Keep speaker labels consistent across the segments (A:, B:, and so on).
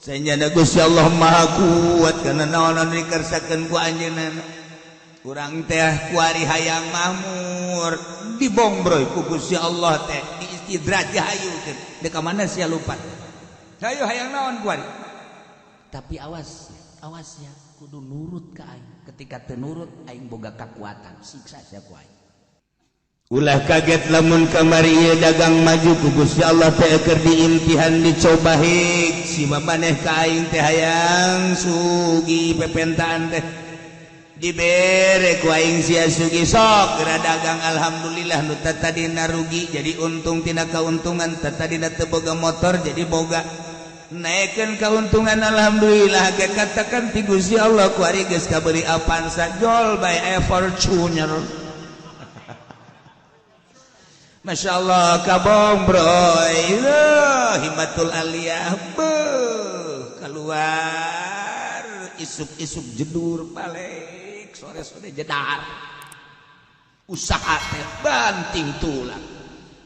A: Sanyana Gusti Allah Maha Kuat kana naon anu dikersakeun ku anjeunna. Urang teh kuari hayang mahmur dibongbroy ku Gusti Allah teh diistidraj hayukeun. Deuk ka mana sia lupat? Hayu hayang naon kuari? Tapi awas, awas ya, kudu nurut ka aing. Ketika teu nurut aing boga kakuatan, siksa sia ku aing. Ulah kaget lamun kamari ieu dagang maju ku Gusti Allah teh keur diimtihan dicoba hik si maneh ka aing teh hayang sugih pepentaan teh dibere ku aing sia sugih sok geura dagang alhamdulillah nu tadina rugi jadi untung tina kauntungan tadina teu boga motor jadi boga naikkeun kauntungan alhamdulillah ge katakan ti Gusti Allah ku ari geus kabeuli Avanza jol bae aya Fortuner. Masya Allah kabong broy himatul aliyah beuh keluar isuk-isuk jedur balik sore-sore jedar usaha teh banting tulang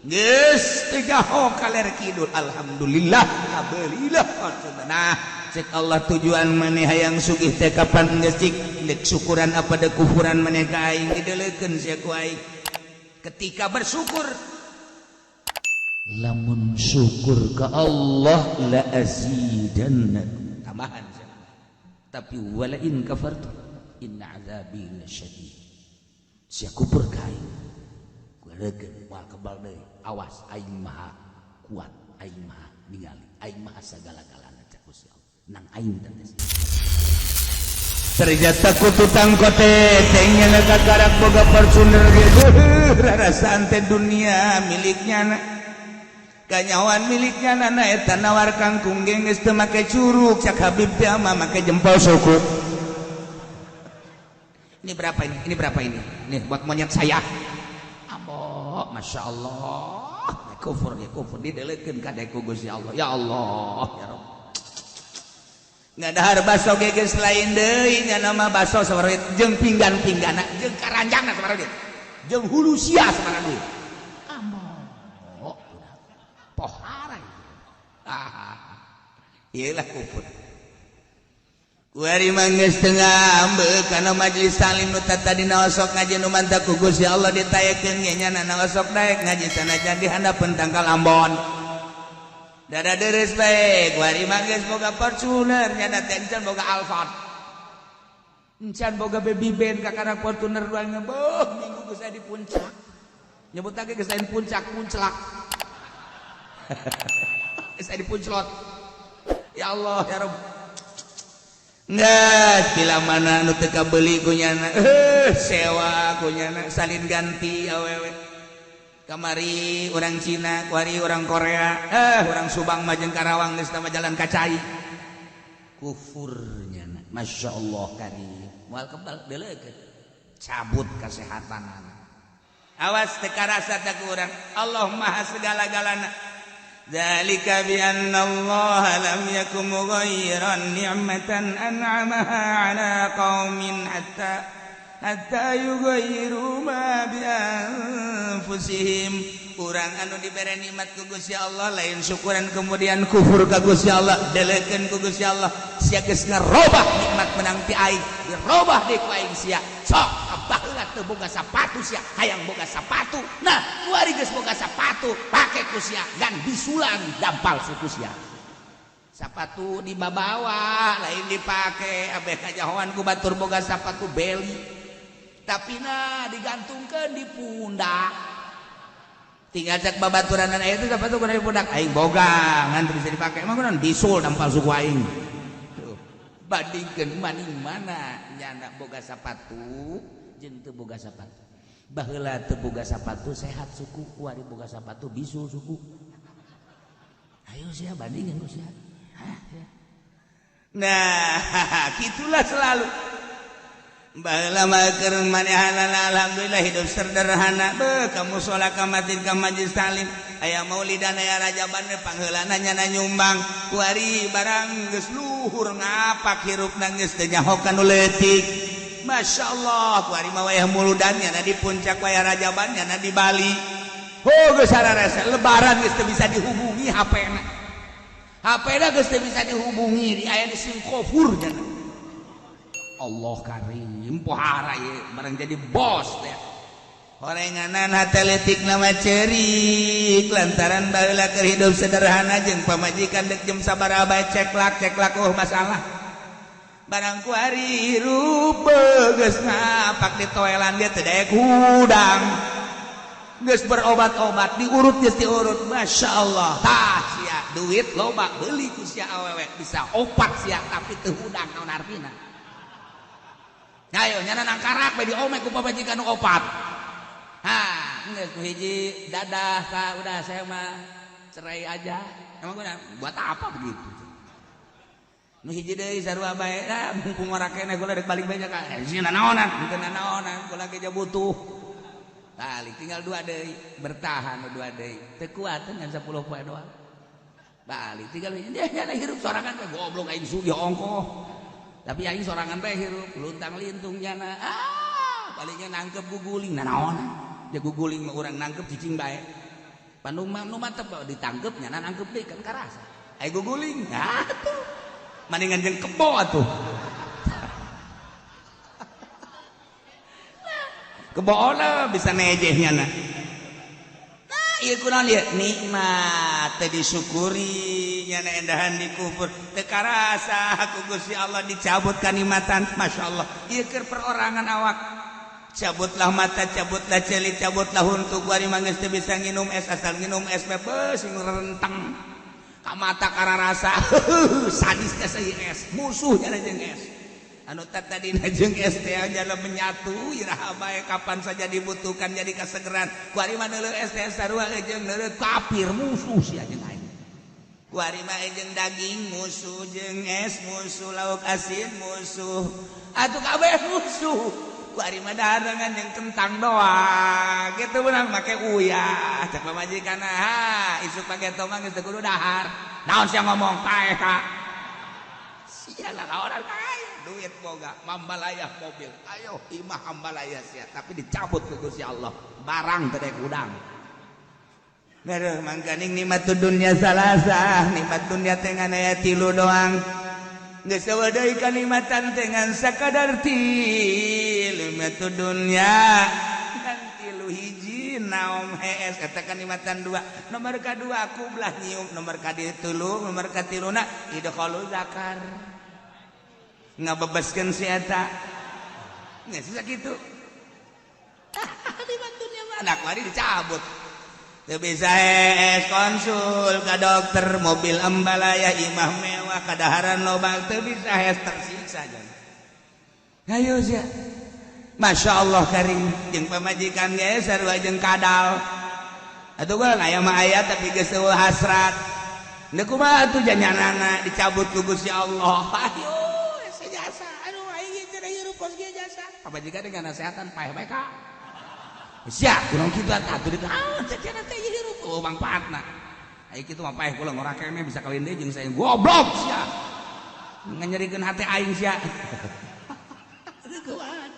A: geus teu gaho kaler kidul alhamdulillah kabeulilah. Nah cek Allah tujuan maneh hayang sugih teh kapan geus cik deuk syukuran apa deuk kufuran maneh ka aing dideulekeun sia ku aing. Ketika bersyukur lamun syukur ke Allah la azidannakum tambahan, tapi wala in kafartu inna azabi lasyadid. Sia kufur ka aing kuregeun moal kebal deui, awas aing maha kuat, aing maha ningali, aing maha sagala-galana cek Gusti Allah nang aing teh. Ternyata ku tukang kote teh nya kakarak boga Fortuner gitu rarasaan teh dunia miliknya kanyawan miliknya nana eta nawar kangkung ge geus teu make curug cak Habib teh mah make jempol suku. Ini berapa ini? Ini berapa ini? Nih buat monyet saya. Ambo, Masya Allah. Kufur ya kufur didelekeun ka ku Gusti Allah. Ya Allah, ya Rabb. Ngadahar baso ge geus lain deui nya nama baso sabaraha duit jeung pinggan-pinggana jeung karanjangna sabaraha duit jeung hulu sia sabaraha duit. Ambo, pohara. Ah, ieu lah kufur. Kuari mah geus teu ngambek kana majelis taklim nu tadina osok ngaji nu mantap ku Gusti Allah ditaekeun ge nya na osok daek ngaji sanajan di handapeun tangkal Ambon. Dada deres bae kuari mah geus boga Fortuner nya teh encan boga Alphard. Encan boga baby band kakara Fortuner dua beuh minggu geus aya di puncak. Nyebut lagi geus lain puncak, punclak. Geus aya di punclot. Ya Allah ya Rabb. Nggak, bila mana nu teu kabeuli ku nyana, sewa ku nyana salin ganti awewe. Kamari orang Cina, kuari orang Korea, orang Subang majeng Karawang geus tama jalan kacai. Kufur nyana, Masya Allah karim. Moal kebal deuleukeun. Cabut kesehatan. Awas teu karasa teh ku urang. Allah Maha segala-galana. Dzalika bi anna Allah lam yakum mughayyiran ni'matan an'amaha ala qaumin hatta yughayyiru ma bi anfusihim. Urang anu dibere nikmat ku Gusti Allah lain syukuran kemudian kufur ka Gusti Allah, delekeun ku Gusti Allah. Sia geus ngarobah nikmat menang ti aing, dirobah deui ku aing sia. Sok baheula teu boga sapatu sia, hayang boga sapatu. Nah, kuari geus boga sapatu, pake ku sia gan bisulan dampal suku sia. Sapatu dibabawa lain dipake, abeh kajahoan ku batur boga sapatu beli. Tapi nah digantungkeun di pundak. Tinggal cek babaturanan aya itu sapatu kudu di pundak aing boga ngan teu bisa dipake. Emang kunaon bisul dampal suku aing. Tuh, bandingkeun maning mana nyana boga sapatu jeung teu boga sapatu. Baheula teu boga sapatu sehat suku, kuari boga sapatu bisul suku. Ayo sia bandingkeun ku sia. Hah, sia. Nah, gitulah selalu. Baheula mah keur manehanana alhamdulillah hidup sederhana. Beuh ka musala ka masjid ka majlis taklim aya maulidan aya rajaban pangheulana nyana nyumbang. Kuari barang geus luhur ngapak hirupna geus teu nyaho ka nu leutik. Masya Allah kuari mah wayah muludan nyana di puncak wayah rajaban nyana di Bali. Oh geus sararasa lebaran geus teu bisa dihubungi HP-na. HP na geus teu bisa dihubungi di aya di singkofur nya. Allah karim pohara ieu barang jadi bos teh. Horenganan hate leutik nama cerik lantaran baheula keur hidup sederhana jeung pamajikan dek jam sabaraha bae ceklak ceklak oh masalah. Barang kuari hirup geus ngapak di toelan dia teu daek hudang. Geus berobat-obat diurut geus diurut Masya Allah. Tah sia duit loba beuli ku sia awewe bisa opat sia tapi teu hudang naon artina. Ayo nyana nangkarak bae diomek ku pamajikan nu opat. Hah, geus ku hiji dadah ka udah saya mah cerai aja. Emang guna buat apa begitu? Nu hiji deui sarua bae lah mumpung ora keneh kula rek balik bae ka. Sieun nanaonan, henteu nanaonan kula ge butuh. Balik tinggal dua deui, bertahan dua deui. Teu kuat ngan 10 poe doang. Balik tinggal hiji dia nyana hirup sorangan bae goblok aing sugih ongkoh. Tapi aing sorangan bae hirup luntang-lintung nyana. Ah, palingnya nangkep guguling nanaonan. Dia guguling mah urang nangkep cicing bae. Panung mah nu mantep ditangkep nyana nangkep deui kan karasa. Ai guguling. Nah tuh. Mendingan jeung kebo atuh. Kebo bisa nejeh nyana. Nah, ieu kunaon ieu? Nikmat teu disyukuri nyana endahan dikufur. Teu karasa ku Gusti Allah dicabut kanikmatan. Masyaallah. Ieu keur perorangan awak. Cabutlah mata, cabutlah celit, cabutlah huntu. Kuari mah geus teu bisa nginum es, asal nginum es bebes sing renteng. Ka mata kararasa sadis teh seueur es, musuh nyana jeung es. Anu tadina jeung es teh jalan menyatu iraha bae kapan saja dibutuhkan jadi kasegeran. Kuari mah neuleuh es teh sarua jeung neuleuh kafir musuh sia jeung aing. Kuari mah jeung daging musuh, jeung es musuh, lauk asin musuh. Atuh kabeh musuh. Kuari mah dahareungan jeung kentang doang. Kitu beunang make uyah. Cek pamajikan ha, isuk pake mah geus teu kudu dahar. Naon sia ngomong paeh ka. Sia lah orang kaya duit boga mambalayah mobil ayo imah ambalayah sia tapi dicabut ke Gusti Allah barang teu daek udang. Mereuh mangkaning nikmat dunya salasah nikmat dunya teh ngan aya tilu doang geus eueuh deui kanikmatan teh ngan sakadar tilu nikmat dunya ngan tilu hiji naom hees eta kanikmatan dua nomor kadua kublah nyium nomor katilu nomor katiluna idkhalu zakar ngabebaskeun si eta geus sakitu nikmat dunya mah anak mari dicabut teu bisa hees konsul ka dokter mobil ambalaya imah mewah kadaharan loba teu bisa hees tersiksa jan hayu sia Masya Allah karim jeung pamajikan ge sarua jeung kadal atuh gua aya mah aya tapi geus eueuh hasrat deuk kumaha atuh janyanana dicabut ku Gusti Allah ayo jasa aduh aing teh hirup kos ge jasa pamajikan dengan nasehatan paeh bae ka sia kunaon kitu atuh di naon cenah teh hirup oh mangfaatna aya kitu mah paeh kula ngora keneh bisa kawin deui jeung saya goblok sia nganyerikeun hate aing sia aduh kuat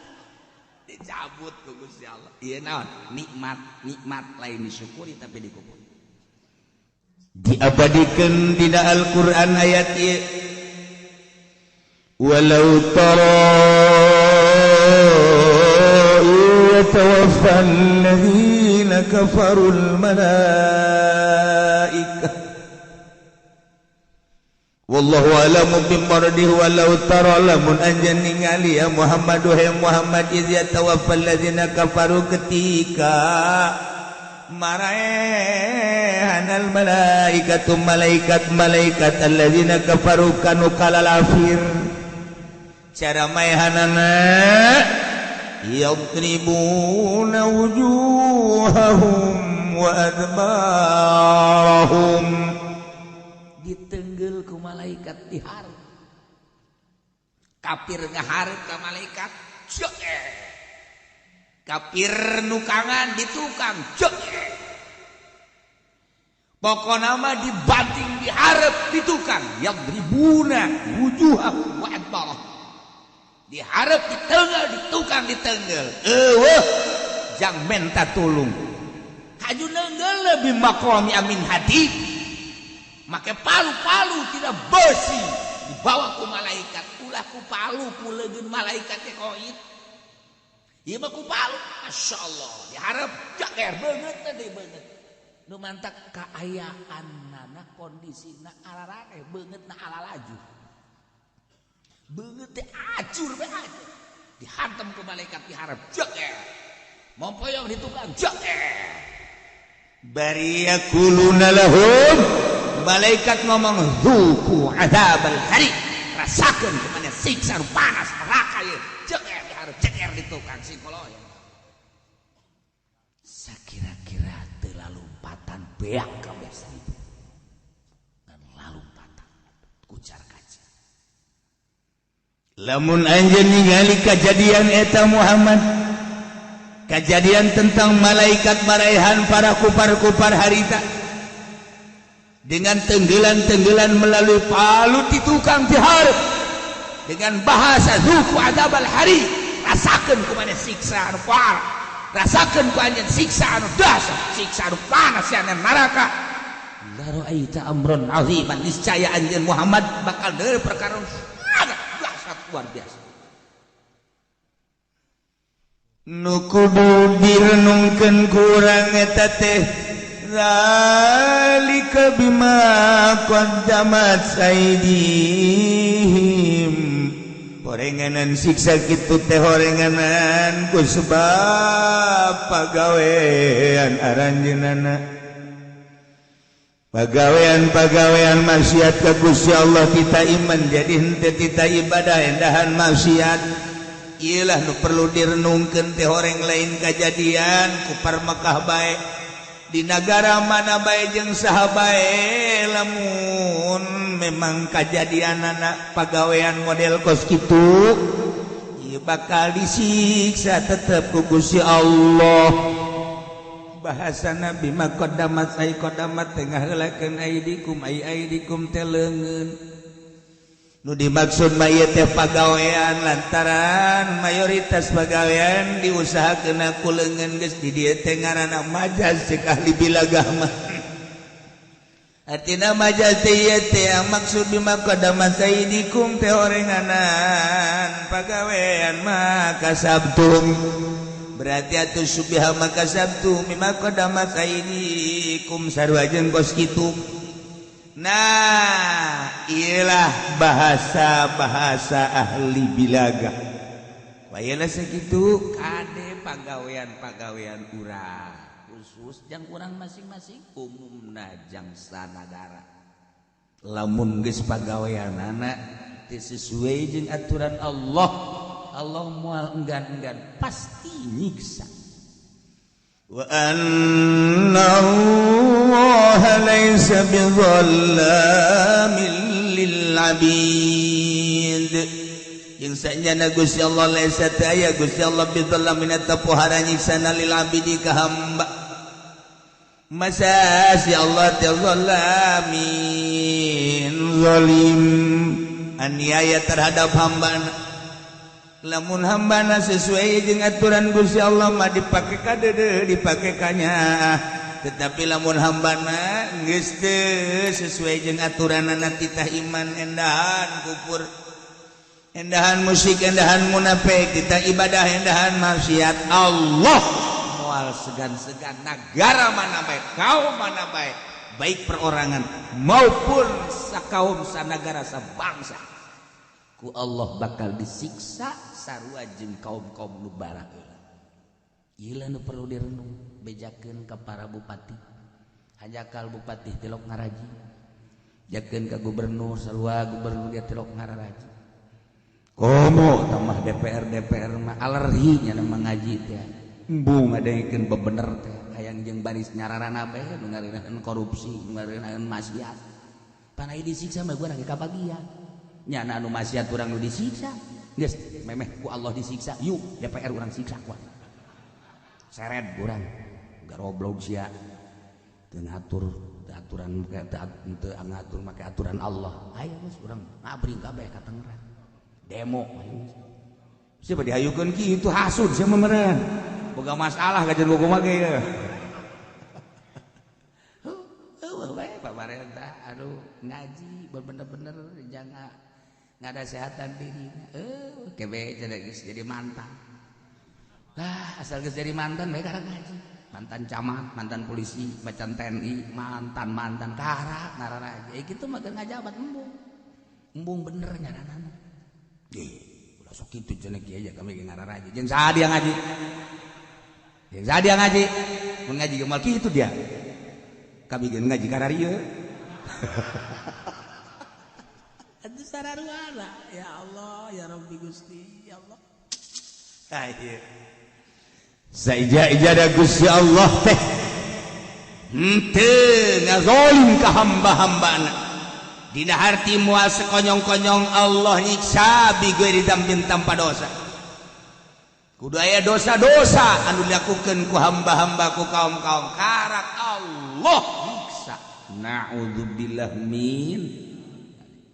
A: dicabut ku Gusti Allah ieu naon nikmat nikmat lain disyukuri tapi dikufur diabadikeun dina Al-Qur'an ayat ieu walau tara yatawaffa alladzina kafarul malaikah wallahu alamu bimardihi walau tara lamun anjeun ningali ya Muhammad wahai Muhammad iz yatawaffa alladzina kafaru ketika maraehanal malaikatu malaikat malaikat alladzina kafaru kanu kalalafir cara maehanana yadribuna wujuhahum wa adbarahum ditenggel ku malaikat dihareup kafir ngahareup ka malaikat cek kafir nukangan ditukang cek pokona mah dibanting dihareup ditukang yadribuna wujuhahum wa adbarahum dihareup ditenggel ditukang ditenggel eueuh jang menta tulung haju nenggel lebih maqami amin hadi Make palu-palu tidak besi dibawa ku malaikat, ulah ku palu ku leungeun malaikat teh koit. Ieu mah ku palu, Masya Allah, diharap jaker beungeut teh beungeut. Nu mantak kaayaanana kondisina araraneh beungeutna alalaju. Beungeut teh acur bae acur. Dihantam ku malaikat diharap jaker. Mompoyong di tukang jaker. Bari yaquluna lahum, malaikat ngomong zuku adzabal hari, rasakeun kumaha siksa panas neraka ieu. Jeker diharap jeker di tukang psikologi. Sakira-kira teu lalumpatan beak kabeh 1000. Dan lalumpatan kucar kacir.
B: Lamun anjeun ningali kajadian eta Muhammad, kejadian tentang malaikat maraihan para kupar-kupar harita dengan tenggelan-tenggelan melalui palu di tukang diharap dengan bahasa zuku adzabal hari, rasakeun kumaha siksa anu parah, rasakeun ku anjeun siksa anu dahsyat, siksa anu panas ya neraka.
A: La ra'aita amran aziman, niscaya anjeun Muhammad bakal deui perkara sangat dahsyat luar biasa.
B: Nu kudu direnungkeun kurang eta teh zalika bima qaddamat aydihim, horenganan siksa kitu teh horenganan ku sebab pagawean aranjeunana, pagawean-pagawean maksiat ka Gusti Allah kita iman jadi henteu tita ibadah endahan maksiat.
A: Iyalah nu perlu direnungkeun teh horeng lain kajadian kupar Mekah bae di nagara mana bae jeung saha bae, lamun memang kajadianana pagawean model kos kitu ieu bakal disiksa tetep ku Gusti Allah.
B: Bahasana bima qaddamat ay qaddamat teh ngaheulakeun aidikum ay aidikum teh leungeun. Nu dimaksud mah ieu teh pagawean lantaran mayoritas pagawean diusahakeun ku leungeun geus di dieu teh ngaranna majaz cek ahli bilagah mah. Artina majaz teh ieu teh maksud bima qaddamat aidikum teh horenganan pagawean mah kasabtum, berarti atuh subiha maka sabtu mimma qaddamat aidikum sarua jeung kos kitu.
A: Nah, ialah bahasa-bahasa ahli bilaga. Wayalah segitu kade pagawean-pagawean urang khusus jang urang masing-masing umumna jang sanagara. Lamun geus pagaweanana teu sesuai jeung aturan Allah, Allah moal enggan-enggan pasti nyiksa.
B: Wa anna Allah laysa bidhallamin lil abid, jeung sanyana Gusti Allah laisa teu aya Gusti Allah bidhallamin eta pohara nyiksana lil abidi ka hamba. Masa si Allah teh zalamin zalim aniaya terhadap hambana. Lamun hambana sesuai jeung aturan Gusti Allah mah dipake ka deudeuh dipake ka nyaah, tetapi lamun hambana geus teu sesuai jeung aturanana titah iman endahan kufur, endahan musyrik, endahan munafik, titah ibadah endahan maksiat, Allah moal segan-segan nagara mana bae kaum mana bae baik perorangan maupun sakaum sanagara sabangsa ku Allah bakal disiksa sarua jeung kaum-kaum nu baraheula. Ieu nu perlu direnung bejakeun ka para bupati. Hajakal bupati tilok ngaraji. Jakeun ka gubernur sarua gubernur dia tilok ngararaji. Komo tambah DPR DPR mah alergi nya ngaji teh. Embung ngadengkeun bebener teh hayang jeung baris nyararana bae nu ngareunaan korupsi, nu ngareunaan maksiat. Panai disiksa mah gua lagi kabagian. Nyana anu maksiat urang nu disiksa geus memeh ku Allah disiksa, yuk DPR urang siksa kuat seret urang garoblog sia teu ngatur aturan teu ngatur make aturan Allah, ayo geus urang ngabring kabeh ka Tangerang demo ayo geus sia bade dihayukeun kitu hasud sia meureun boga masalah ka jeung kumaha ge heueuh bae pamarentah
A: Aduh ngaji bener-bener jangan ngadasehatan diri. Kebe geus jadi mantan. Lah asal geus jadi mantan bae karek ngaji. Mantan camat, mantan polisi, macan TNI, mantan-mantan karak ngararaja. Kitu mah keur ngajabat embung. Embung bener nyaranana. Ulah sok kitu cenah kieu aja kami ge ngararaja. Jeung saha dia ngaji? Jeung saha dia ngaji? Mun ngaji ge moal kitu dia. Kami ge ngaji kararieu. Atuh sararuana ya Allah ya Rabbi Gusti ya Allah. Ah ieu. Saija-ija da Gusti Allah teh henteu ngazolim ka hamba-hambana. Dina harti moal sekonyong-konyong Allah nyiksa bighairi dzambin tanpa dosa. Kudu aya dosa-dosa anu dilakukeun ku hamba-hamba ku kaum-kaum karak Allah nyiksa. Na'udzubillah min.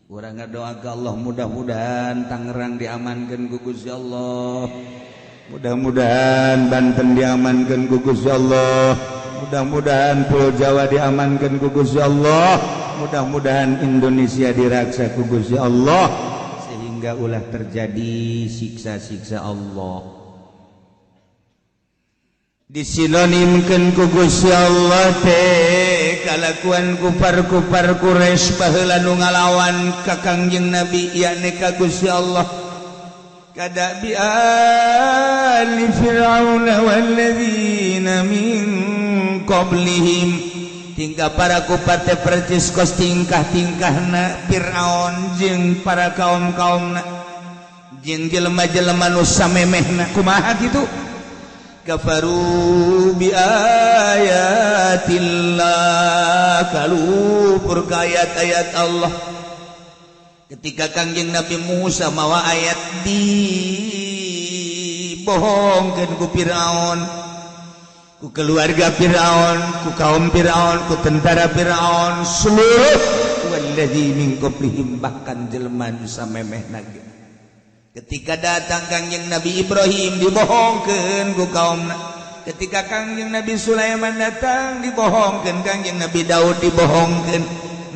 A: Urang ngadoa ka Allah mudah-mudahan Tangerang diamankeun ku Gusti Allah. Mudah-mudahan Banten diamankan ku Gusti Allah. Mudah-mudahan Pulau Jawa diamankan ku Gusti Allah. Mudah-mudahan Indonesia diraksa ku Gusti Allah sehingga ulah terjadi siksa-siksa Allah. Disinonimkeun ku Gusti Allah teh kalakuan kufar-kufar Quraisy baheula nu ngalawan ka Kangjeng Nabi yakni ka Gusti Allah. Kada bi ali fir'auna walladzina min qablihim tingkah para kufar teh percis kos tingkah-tingkahna Fir'aun jeung para kaum-kaumna jeung jelema-jelema nu samemehna kumaha kitu kafaru bi ayatillah kalupur ka ayat-ayat Allah. Ketika Kangjeng Nabi Musa mawa ayat dibohongkeun ku Firaun, ku keluarga Firaun, ku kaum Firaun, ku tentara Firaun, seluruh wallazi min qablihim bahkan jelema nu samemehna ge. Ketika datang Kangjeng Nabi Ibrahim dibohongkeun ku kaumna. Ketika Kangjeng Nabi Sulaiman datang dibohongkeun, Kangjeng Nabi Daud dibohongkeun.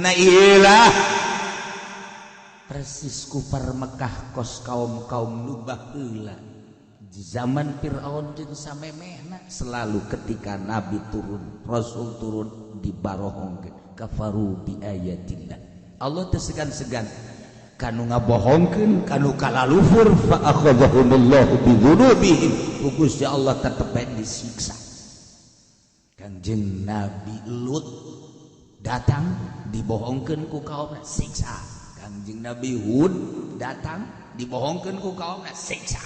A: Nah iyalah persis kufar Mekah kos kaum-kaum nu baheula di zaman Fir'aun jeung samemehna selalu ketika nabi turun, rasul turun dibarohongkeun kafaru bi ayatillah. Allah teu segan-segan kanu ngabohongkeun kanu kalaluhur fa akhadhahumullahu bi dzunubihim ku Gusti Allah tetep bae disiksa. Kangjeng Nabi Lut datang dibohongkeun ku kaumna siksa. Kangjeng Nabi Hud datang dibohongkeun ku kaumna siksa.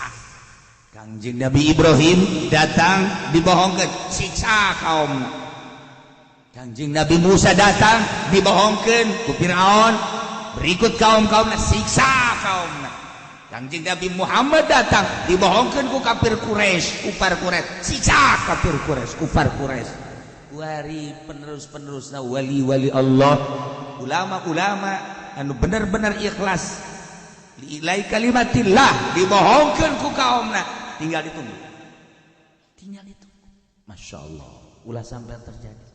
A: Kangjeng Nabi Ibrahim datang dibohongkeun siksa kaumna. Kangjeng Nabi Musa datang dibohongkeun ku Firaun berikut kaum-kaumna siksa kaumna. Kangjeng Nabi Muhammad datang dibohongkeun ku kafir Quraisy, kufar Quraisy, siksa kafir Quraisy, kufar Quraisy. Wari penerus-penerusna wali-wali Allah, ulama-ulama anu bener-bener ikhlas liilai kalimatillah dibohongkeun ku kaumna tinggal ditunggu, tinggal ditunggu. Masya Allah ulah sampai terjadi.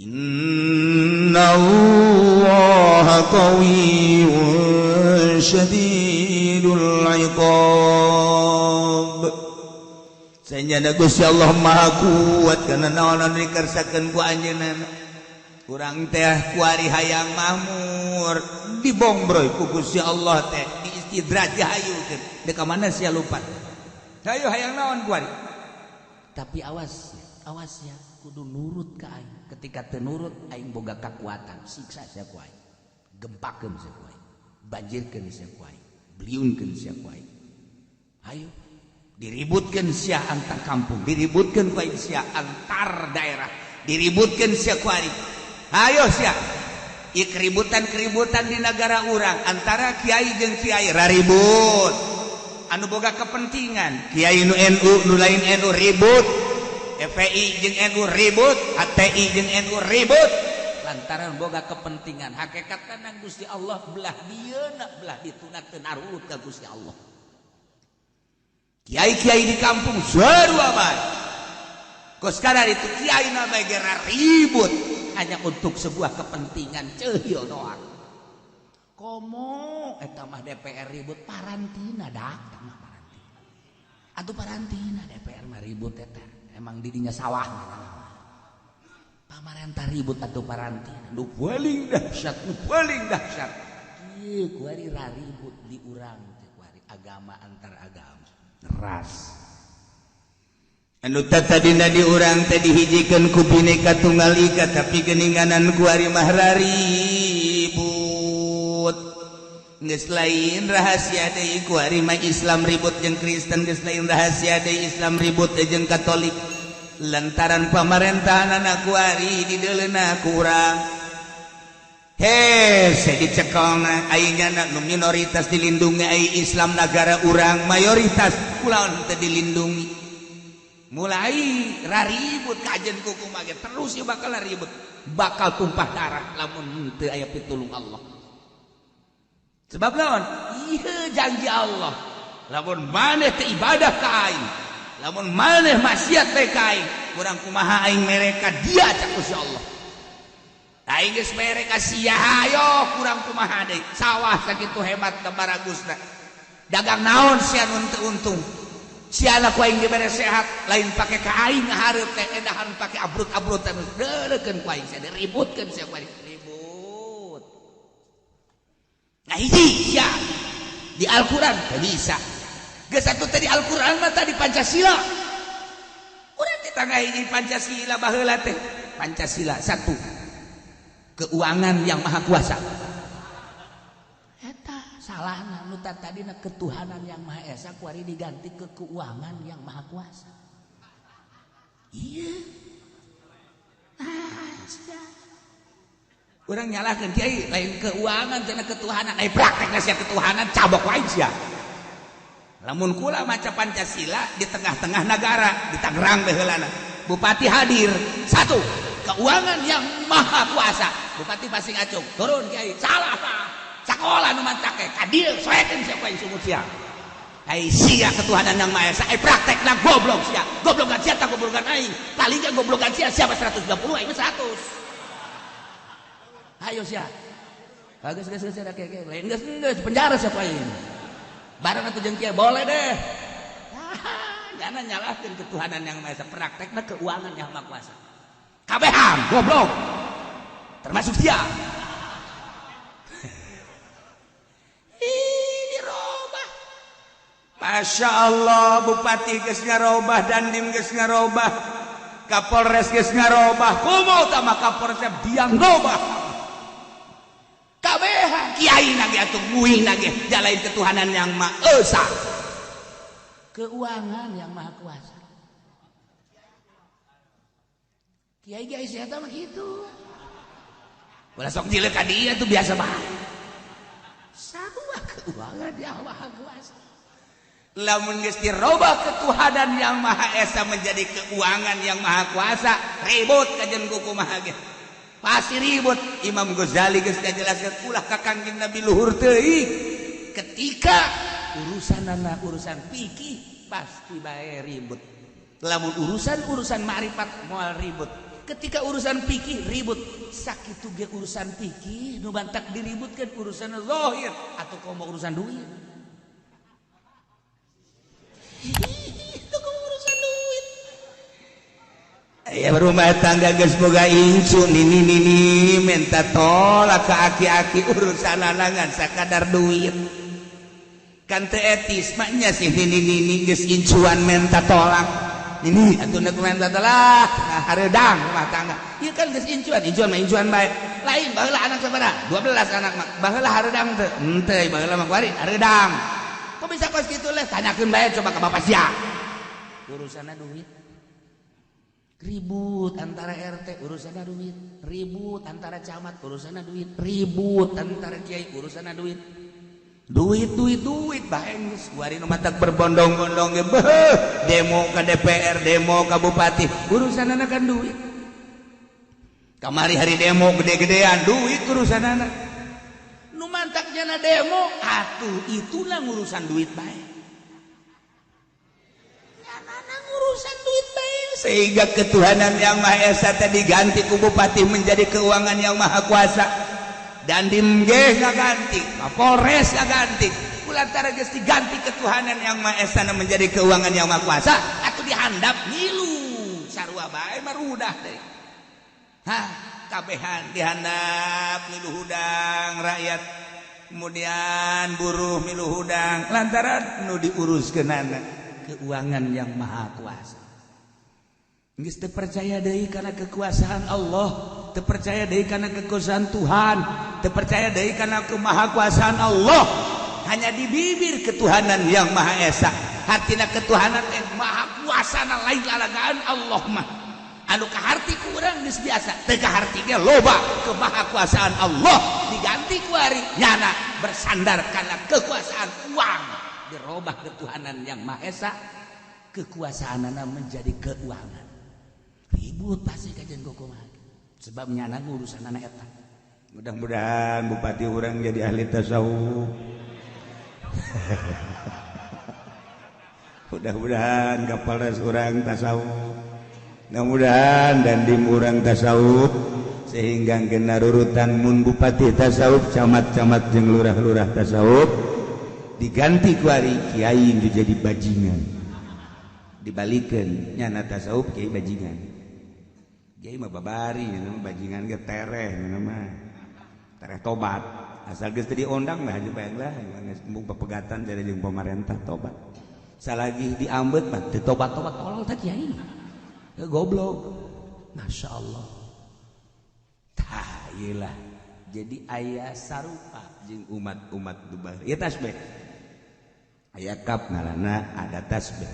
A: Inna Allaha qawiyyun syadidul iqab. Sanyana Gusti Allah Maha Kuat kana naon anu dikersakeun ku anjeunna. Kurang teh kuari hayang mahmur dibongbroy ku Gusti Allah teh diistidraj dihayukeun. Deuk ka mana sia lupat? Hayu hayang naon kuari? Tapi awas, awas ya, kudu nurut ka aing. Ketika teu nurut aing boga kakuatan, siksa sia ku aing. Gempakeun sia ku aing. Banjirkeun sia ku aing. Beliunkeun sia ku aing. Hayu diributkeun sia antar kampung, diributkeun ku aing sia antar daerah, diributkeun sia ku aing. Ayo sia, keributan-keributan di negara urang antara kiai jeung kiai raribut. Anu boga kepentingan, kiai nu NU nu lain NU ribut, FPI jeung NU ribut, HTI jeung NU ribut. Lantaran boga kepentingan, hakikatna nang Gusti Allah belah dieuna belah dituna teu narurut ka Gusti Allah. Kiai-kiai di kampung sarua bae. Kos kadar itu kiai na bae ribut. hanya untuk sebuah kepentingan ceuhil doang. Komo eta mah DPR ribut parantina dak mah parantina. Atuh parantina DPR mah ribut eta. Emang didinya sawah pamarentah ribut atuh parantina. Nu paling dahsyat, nu paling dahsyat. Ieu kuari raribut di urang teh kuari agama antar agama. Ras.
B: Anu tadina di urang teh dihijikeun ku Bhinneka Tunggal Ika tapi geuninganan kuari mah raribut. Geus lain rahasia deui kuari mah Islam ribut jeung Kristen, geus lain rahasia deui Islam ribut jeung Katolik. Lantaran pamarentahanana kuari dideuleuna ku urang. Hese dicekelna ayeuna nu minoritas dilindungi ai Islam nagara urang mayoritas kulaon teu dilindungi. Mulai raribut kajen kuku mage terus ya bakal ribut, bakal tumpah darah lamun teu aya pitulung Allah. Sebab lawan ieu janji Allah, lamun maneh teu ibadah ka aing, lamun maneh maksiat teh ka aing, kurang kumaha aing mereka dia cak Gusti Allah. Aing geus mere ka sia hayo kurang kumaha deui, sawah sakitu hebat da baragusna. Dagang naon sia nu teu untung. Siana ku aing dibere sehat lain pake ka aing hareup teh edahan pake abrut-abrutan deuleukeun ku aing sia diributkeun sia ku aing ribut. Nah hiji sia di Al-Qur'an teu bisa. Geus atuh teh di Al-Qur'an mah tadi Pancasila. Urang teh tangga hiji Pancasila baheula teh. Pancasila satu. Keuangan yang maha kuasa. Salahna nu tadina ketuhanan yang maha esa kuari diganti ke keuangan yang maha kuasa. Iya. Ah, sia.
A: Urang nyalahkeun kiai lain keuangan cenah ketuhanan, ai praktekna sia ketuhanan cabok wae sia.
B: Lamun kula maca Pancasila di tengah-tengah negara, di Tangerang baheulana. Bupati hadir, satu, keuangan yang maha kuasa.
A: Bupati pasti ngacung, turun kiai, salah tah. Sekolah nu mantake kadir soekeun sia ku aing sumut sia.
B: Ai sia ketuhanan yang maha esa, ai praktekna goblok sia. Goblokan sia tak goblokan aing. Palingnya goblokan sia siapa 120 aing 100.
A: Ayo sia. Geus geus geus kiai lain geus geus penjara sia ku aing.
B: Bareng atuh jeung kiai boleh deh. Jangan nyalahkeun ketuhanan yang maha esa, praktekna keuangan yang maha kuasa. Kabehan goblok. Termasuk sia. Masya Allah bupati geus ngarobah, dandim geus ngarobah, kapolres geus ngarobah, komo tama kapolres dia ngarobah. Kabehan kiai nage atuh nguing nage jalain ketuhanan yang maha esa.
A: Keuangan yang maha kuasa. Kiai kiai sia mah kitu.
B: Ulah sok jileuk ka dieu tuh biasa bae.
A: Sarua keuangan yang maha kuasa.
B: Lamun geus dirobah ketuhanan yang maha esa menjadi keuangan yang maha kuasa, ribut kajen kuku maha ge. Pasti ribut. Imam Ghazali geus ngajelaskeun ulah ka Kangjeng Nabi luhur teuing. Ketika urusanana urusan fikih pasti bae ribut. Lamun urusan-urusan ma'rifat moal ribut.
A: Ketika urusan fikih ribut, sakitu ge urusan fikih nu bantak diributkeun urusan zahir atau komo urusan duit. Itu urusan duit.
B: Aya rumah tangga geus boga incu nini nini minta tolak ke aki-aki urusan lanangan sakadar duit. Kan teu etis maknya sih nini nini geus incuan minta tolak. Nini atuh nek minta tolak hareudang rumah tangga. Ieu kan geus incuan, incuan mah incuan bae. Lain baheula anak sabaraha? 12 anak mah. Baheula hareudang teu? Henteu baheula mah kuari hareudang. Kok bisa kos gitu leh? Tanyakeun bae coba ke bapak sia.
A: Urusanna duit. Ribut antara RT urusanna duit, ribut antara camat urusanna duit, ribut antara kiai urusanna duit.
B: Duit duit duit bae geus kuari nu matak berbondong-bondong ge beuh demo ka DPR, demo ka bupati, urusanna kan duit. Kamari hari demo gede-gedean duit urusanna.
A: Nu mantak jana demo atuh itulah ngurusan duit bae. Nyanana ngurusan duit bae
B: Sehingga ketuhanan yang Maha Esa tadi diganti ku bupati menjadi keuangan yang Maha Kuasa. Dandim ge ngaganti, Kapolres ngaganti. Kulantara geus diganti ketuhanan yang Maha Esa menjadi keuangan yang Maha Kuasa, atuh dihandap ngilu sarua bae marudah deui. Hah, kabehan dihandap milu hudang rakyat, kemudian buruh milu hudang lantaran nu diuruskeunana keuangan yang Maha Kuasa. Geus teu percaya deui kana kekuasaan Allah, teu percaya deui kana kekuasaan Tuhan, teu percaya deui kana kemahakuasaan Allah. Hanya di bibir ketuhanan yang Maha Esa. Hartina ketuhanan teh maha kuasana lain lalagaan Allah mah. Anu kaharti ku urang geus biasa, teu kaharti ge loba kemahakuasaan Allah diganti ku ari nyana bersandar kana kekuasaan uang. Dirobah ketuhanan yang Maha Esa, kekuasaanana menjadi keuangan. Ribut pasti kajian kumaha. Sebab nyana urusan anak eta.
A: Mudah-mudahan bupati urang jadi ahli tasawuf. Mudah-mudahan Kapolres urang tasawuf. Mudah-mudahan dandim urang tasawuf sehingga kena rurutan mun bupati tasawuf, camat-camat jeung lurah-lurah tasawuf diganti ku ari kiai jadi bajingan. Dibalikeun nyana tasawuf kiai bajingan. Kiai mah babari nyana bajingan ge tereh nyana mah. Tereh tobat. Asal geus teu diondang lah aja bae lah geus embung pepegatan jadi jeung pemerintah tobat. Salagi diambet mah teu tobat-tobat tolol teh kiai. Goblok.
B: Masya Allah.
A: Tah ieu lah. Jadi aya sarupa jeung umat-umat dubar. Ieu tasbih. Aya kap ngaranna ada tasbih.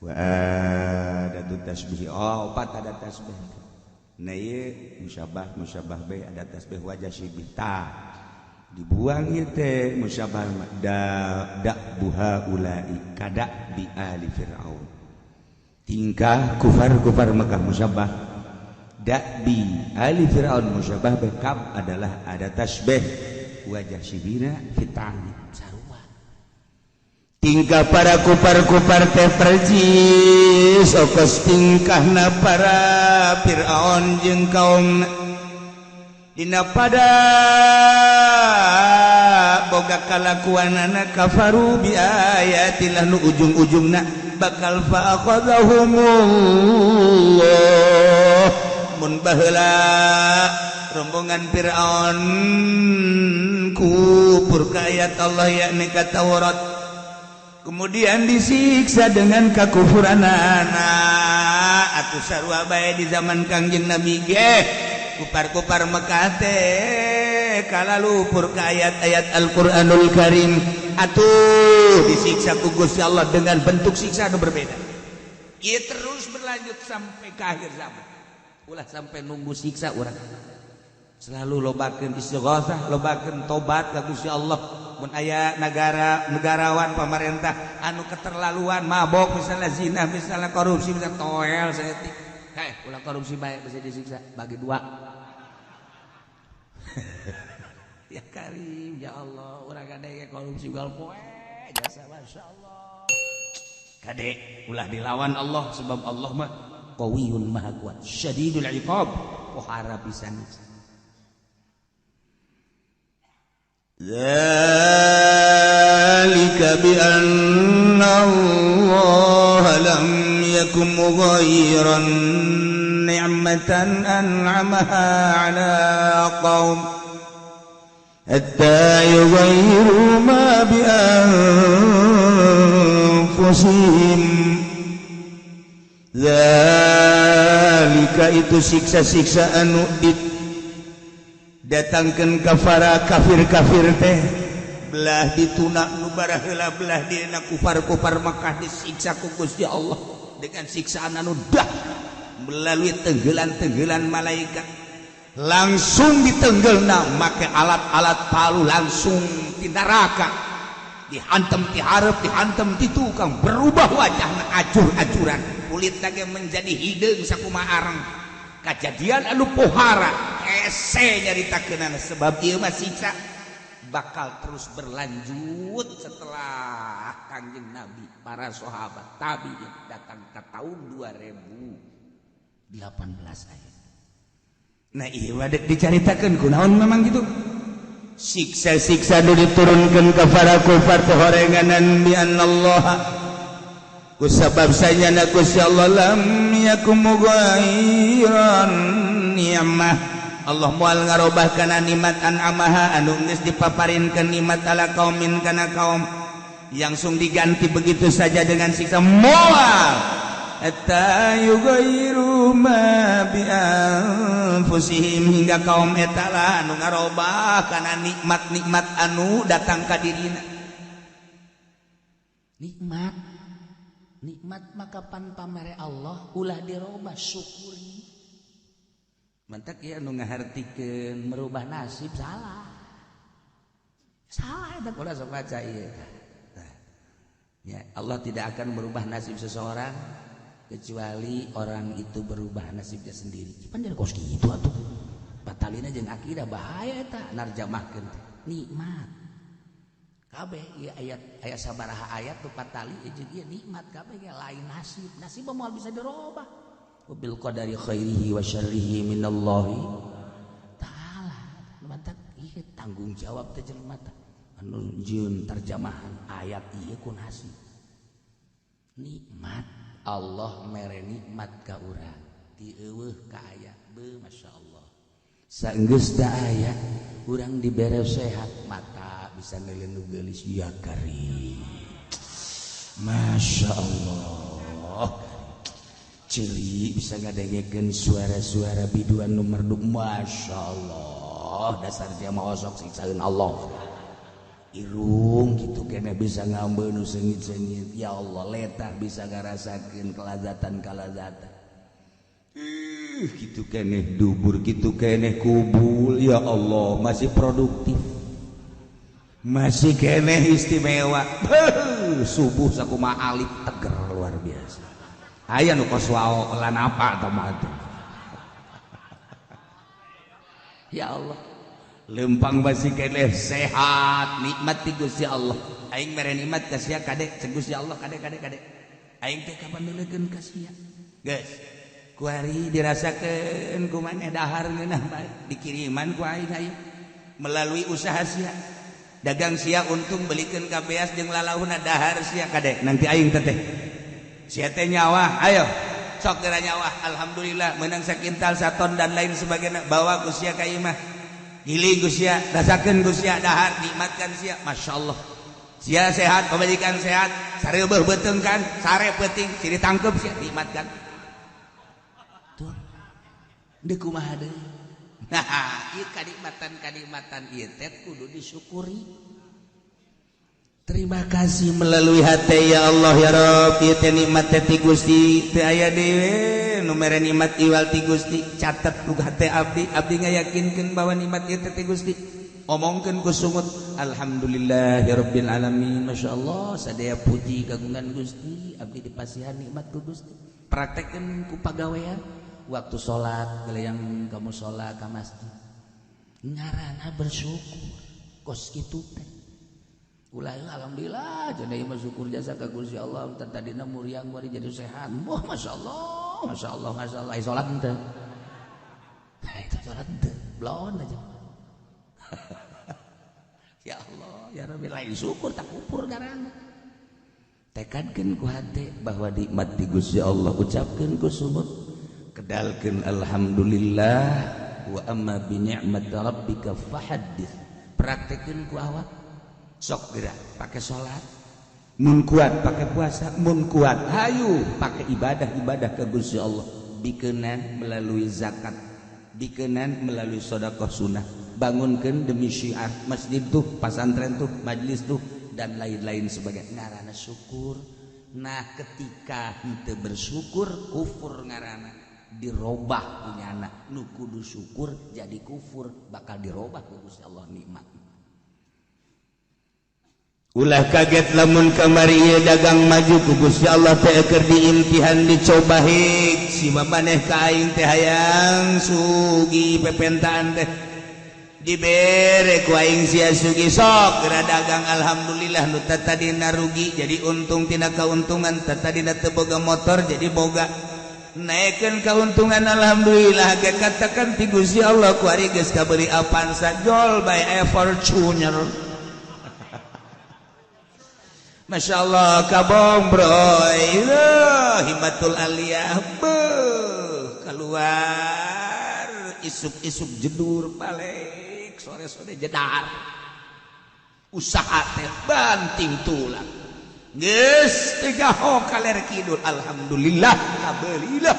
A: Wa ada tasbih. Oh, opat ada tasbih. Nah ieu musyabah musyabah be ada tasbih wajah syibih. Tah dibuang ieu teh musyabah da buha ulai kada bi ali fir'aun. Tingkah kufar-kufar Mekah musyabah da bi ali fir'aun musyabah be kab adalah ada tasbih wajah syibina fitani
B: sarua.
A: Tingkah para kupar-kupar teh percis okos tingkahna para Fir'aun jeung kaum dina pada boga kalakuanana kafaru bi ayatillah nu ujung-ujungna bakal fa akhadhahumullah. Mun baheula rombongan Fir'aun kupur ka ayat Allah yakni ka Taurat, kemudian disiksa dengan kakufuranana. Atuh sarua bae di zaman Kangjeng Nabi ge kupar-kupar Mekah teh kalalupur ka ayat-ayat Al-Qur'anul Karim. Atuh disiksa ku Gusti Allah dengan bentuk siksa anu berbeda.
B: Ieu terus berlanjut sampai ke akhir zaman. Ulah sampai nunggu siksa urang.
A: Selalu lobakeun istighosah, lobakeun tobat ka Gusti Allah. Mun aya negara negarawan pemerintah anu keterlaluan mabok misalnya zina misalnya korupsi misalnya toel saeutik.
B: Heh, ulah korupsi bae bisa disiksa bagi dua. Ya Karim, ya Allah, urang kade korupsi gal poe jasa masyaallah.
A: Kade ulah dilawan Allah sebab Allah mah
B: qawiyun maha kuat, syadidul iqab, pohara pisan.
A: ذلك بأن الله لم يكن مغيرا نعمة أنعمها على قوم حتى يغيروا ما بأنفسهم. ذلك itu siksa-siksa anu datangkan kafara kafir-kafir teh belah dituna nu baraheula belah dina kufar-kufar Mekah disiksa ku Gusti Allah dengan siksaan anu dah melalui tenggelan-tenggelan malaikat langsung ditenggelna make alat-alat palu langsung di neraka dihantem ti hareup dihantem ti tukang berubah wajahna acur-acuran kulitna ge menjadi hideung sakumaha areng. Kajadian anu pohara hese nyaritakeunana sebab ieu mah siksa bakal terus berlanjut setelah Kangjeng Nabi, para sahabat, tabi'in datang ke tahun 2018 ayat. Nah iya wadek dicaritakeun kunaon memang gitu. Siksa-siksa nu diturunkeun ka para kufar teh horenganan bi anallaha kusabab sanyana Gusti Allah lam yakum mughayyiran ni'mah. Allah moal ngarobah kana nikmat an'amaha anu geus dipaparinkeun nikmat ala kaumin kana kaum yang sung diganti begitu saja dengan siksa moal hatta yughayyiru ma bi anfusihim hingga kaum eta lah anu ngarobah kana nikmat-nikmat anu datang ka dirina. Nikmat nikmat maka pan pamere Allah ulah dirobah, syukuri. Mantak ya nu ngahartikeun merubah nasib salah. Salah eta ulah sok baca ieu. Ya, Allah tidak akan merubah nasib seseorang kecuali orang itu berubah nasibnya sendiri. Pan dari kos kitu atuh. Batalina jeung akidah bahaya eta narjamahkeun nikmat. Kabeh ieu ayat aya sabaraha ayat nu patali jeung ieu nikmat kabeh ge lain nasib. Nasib moal bisa dirobah. Bil qadari khairihi wa syarrihi minallahi ta'ala. Mantak ieu tanggung jawab teh jelema teh anu jieun terjemahan ayat ieu ku nasib. Nikmat Allah mere nikmat ka urang ti eueuh ka aya beuh masyaallah. Saenggeus da aya urang dibere sehat mata bisa neuleun nu geulis ya karim. Masyaallah. Celi bisa ngadengekeun suara-suara biduan nu merdu masyaallah dasar dia mah osok siksaeun Allah. Irung kitu keneh bisa ngambeun nu seungit-seungit ya Allah letah bisa ngarasakeun kelazatan-kalazatan. Kitu keneh dubur kitu keneh kubul ya Allah masih produktif. Masih keneh istimewa. Subuh sakumaha alif teger luar biasa. Aya nu kos wao lan apa tah mah teh. Ya Allah, lempang masih keneh sehat, nikmat ti Gusti Allah. Aing mere nikmat ka sia kade, cek Gusti Allah kade kade kade. Aing teh kapan neulekeun ka sia. Geus, kuari dirasakeun ku maneh dahar ngeunah bae, dikiriman ku aing aya melalui usaha sia. Dagang sia untung belikeun ka beas jeung lalahuna dahar sia kade. Nanti aing teteh. Sia teh nyawa, ayo sok geura nyawa, alhamdulillah menang sakintal saton dan lain sebagainya, bawa ku sia ka imah, giling ku sia, rasakeun ku sia, dahar nikmatkan sia, masyaallah. Sia sehat, pamajikan sehat, sareubeeh beuteung kan, sare peuting, siri tangkep sia, nikmatkan. Tuh, deuk kumaha deui? Nah, ieu kanikmatan-kanikmatan ieu teh kudu disyukuri. Terima kasih melalui hati ya Allah ya Rabb ieu teh nikmat teh ti Gusti teu aya deui nu mere nikmat iwal ti Gusti catet ku hate abdi abdi ngayakinkeun bahwa nikmat ieu teh ti Gusti omongkeun ku sungut alhamdulillahirabbil alamin masyaallah sadaya puji kagungan Gusti abdi dipasihan nikmat ku Gusti praktekkeun ku pagawean waktu salat gelayang kamu salat ka masjid ngaranna bersyukur kos kitu teh. Ulah alhamdulillah jadi mah syukur jasa ka Gusti Allah tadina muriang bari jadi sehat. Wah masyaallah, masyaallah, masyaallah. Ai salat henteu. Itu salat henteu, blon aja. Ya Allah, ya Rabbi lain syukur tak kupur garang. Tekadkeun ku hate bahwa nikmat di Gusti Allah ucapkeun ku sumut. Kedalkeun alhamdulillah wa amma bi ni'mat rabbika fahaddits. Praktekeun ku awak. Sok gerak pakai sholat mun kuat pakai puasa mun kuat hayu pakai ibadah-ibadah ke Gusti Allah dikenan melalui zakat dikenan melalui sedekah sunnah bangunkeun demi syiar masjid tuh pasantren tuh majlis tuh dan lain-lain sebagai ngarana syukur. Nah ketika henteu bersyukur kufur ngarana dirobah punyana nu kudu syukur jadi kufur bakal dirobah ku Gusti Allah nikmat. Ulah kaget lamun kamari ieu dagang maju ku Gusti Allah teh keur diimtihan dicoba hik si maneh ka aing teh hayang sugi pepentaan teh
B: Dibere ku aing sia sugih sok geura dagang alhamdulillah nu tadina rugi jadi untung tina kauntungan tadina teu boga motor jadi boga naikkeun kauntungan alhamdulillah ge katakan ti Gusti Allah ku ari geus kabeuli Avanza jol bae aya Fortuner. Masya Allah kabong bro, himmatul aliyah beuh keluar isuk-isuk jedur balik sore-sore jedar usaha teh banting tulang geus teu gaho kaler kidul alhamdulillah kabeulilah.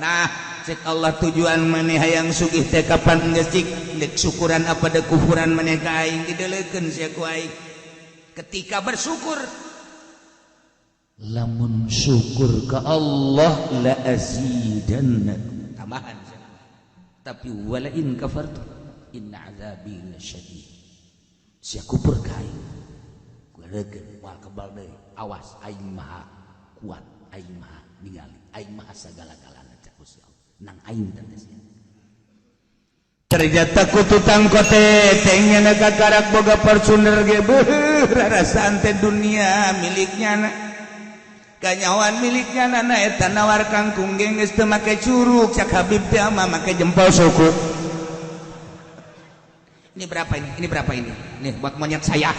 B: Nah cek Allah tujuan maneh hayang sugih teh kapan geus cik deuk syukuran apa deuk kufuran maneh ka aing dideulekeun sia ku aing ketika bersyukur lamun syukur ke Allah la azidannakum tambahan tapi wala in kafartu inna azabi lasyadid sia kupur ka aing kurekeun moal kebal deui awas aing maha kuat aing maha ningali aing maha sagala-galana cak Gusti Allah nang aing teh sia. Ternyata ku tutang kote tengnya kakarak boga Fortuner ge beuh rarasaan teh dunia miliknya na kanyawan miliknya na eta nawar kangkung ge geus teu make curug cak Habib teh mah make jempol suku. Ini berapa ini? Ini berapa ini? Nih buat monyet saya.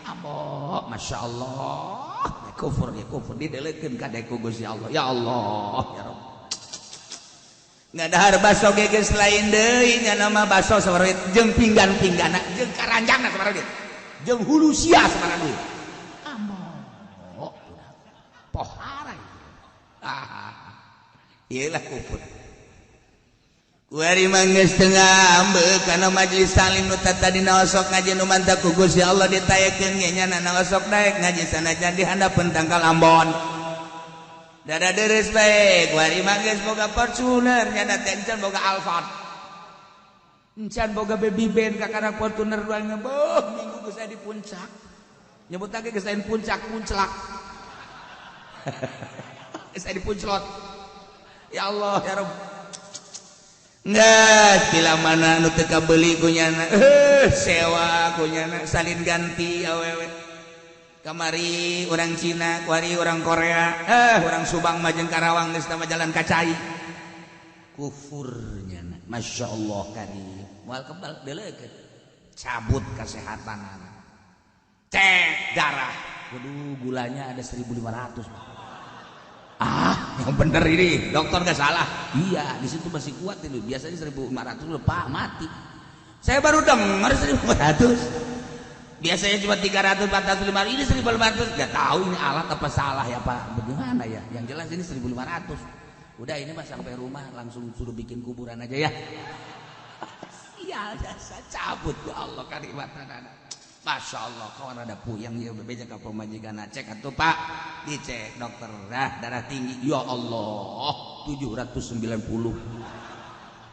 B: Ambo, Masya Allah. Kufur ya kufur didelekeun ka ku Gusti Allah. Ya Allah, ya Rabb. Ngadahar baso ge geus lain deui nya nama baso sabaraha duit jeung pinggan-pinggana jeung karanjangna sabaraha duit jeung hulu sia sabaraha duit. Ambo. Pohara. Ah. Ieu lah kufur. Kuari mah geus teu ngambek kana majelis taklim nu tadina osok ngaji nu mantap ku Gusti Allah ditaekeun ge nya na osok daek ngaji sanajan di handapeun tangkal Ambon. Dada deres bae kuari mah geus boga Fortuner nya teh encan boga Alphard. Encan boga baby band kakara Fortuner doang beuh minggu geus aya di puncak. Nyebut lagi geus lain puncak punclak. Geus aya di punclot. Ya Allah ya Rabb. Nggak, bila mana nu teu kabeuli ku nyana, sewa ku nyana, salin ganti awewe. Kamari orang Cina, kuari orang Korea, orang Subang mah jeung Karawang geus tama jalan kacai. Kufur nyana, Masya Allah karim. Moal kebal deuleukeun. Cabut kasehatanana. Cek darah. Waduh, gulanya ada 1500. Ah, yang bener ini, dokter nggak salah. Iya, di situ masih kuat itu. Biasanya 1500 udah pak mati. Saya baru dengar 1500. Biasanya cuma 300, 400, 500. Ini 1500. Nggak tahu ini alat apa salah ya Pak. Bagaimana ya? Yang jelas ini 1500. Udah ini mas sampai rumah langsung suruh bikin kuburan aja ya. Sial jasa cabut ya Allah karimatan anak. Masya Allah, kawan ada puyeng ya bebeja ka pamajikan cek atuh Pak, dicek dokter, dah darah tinggi, ya Allah 790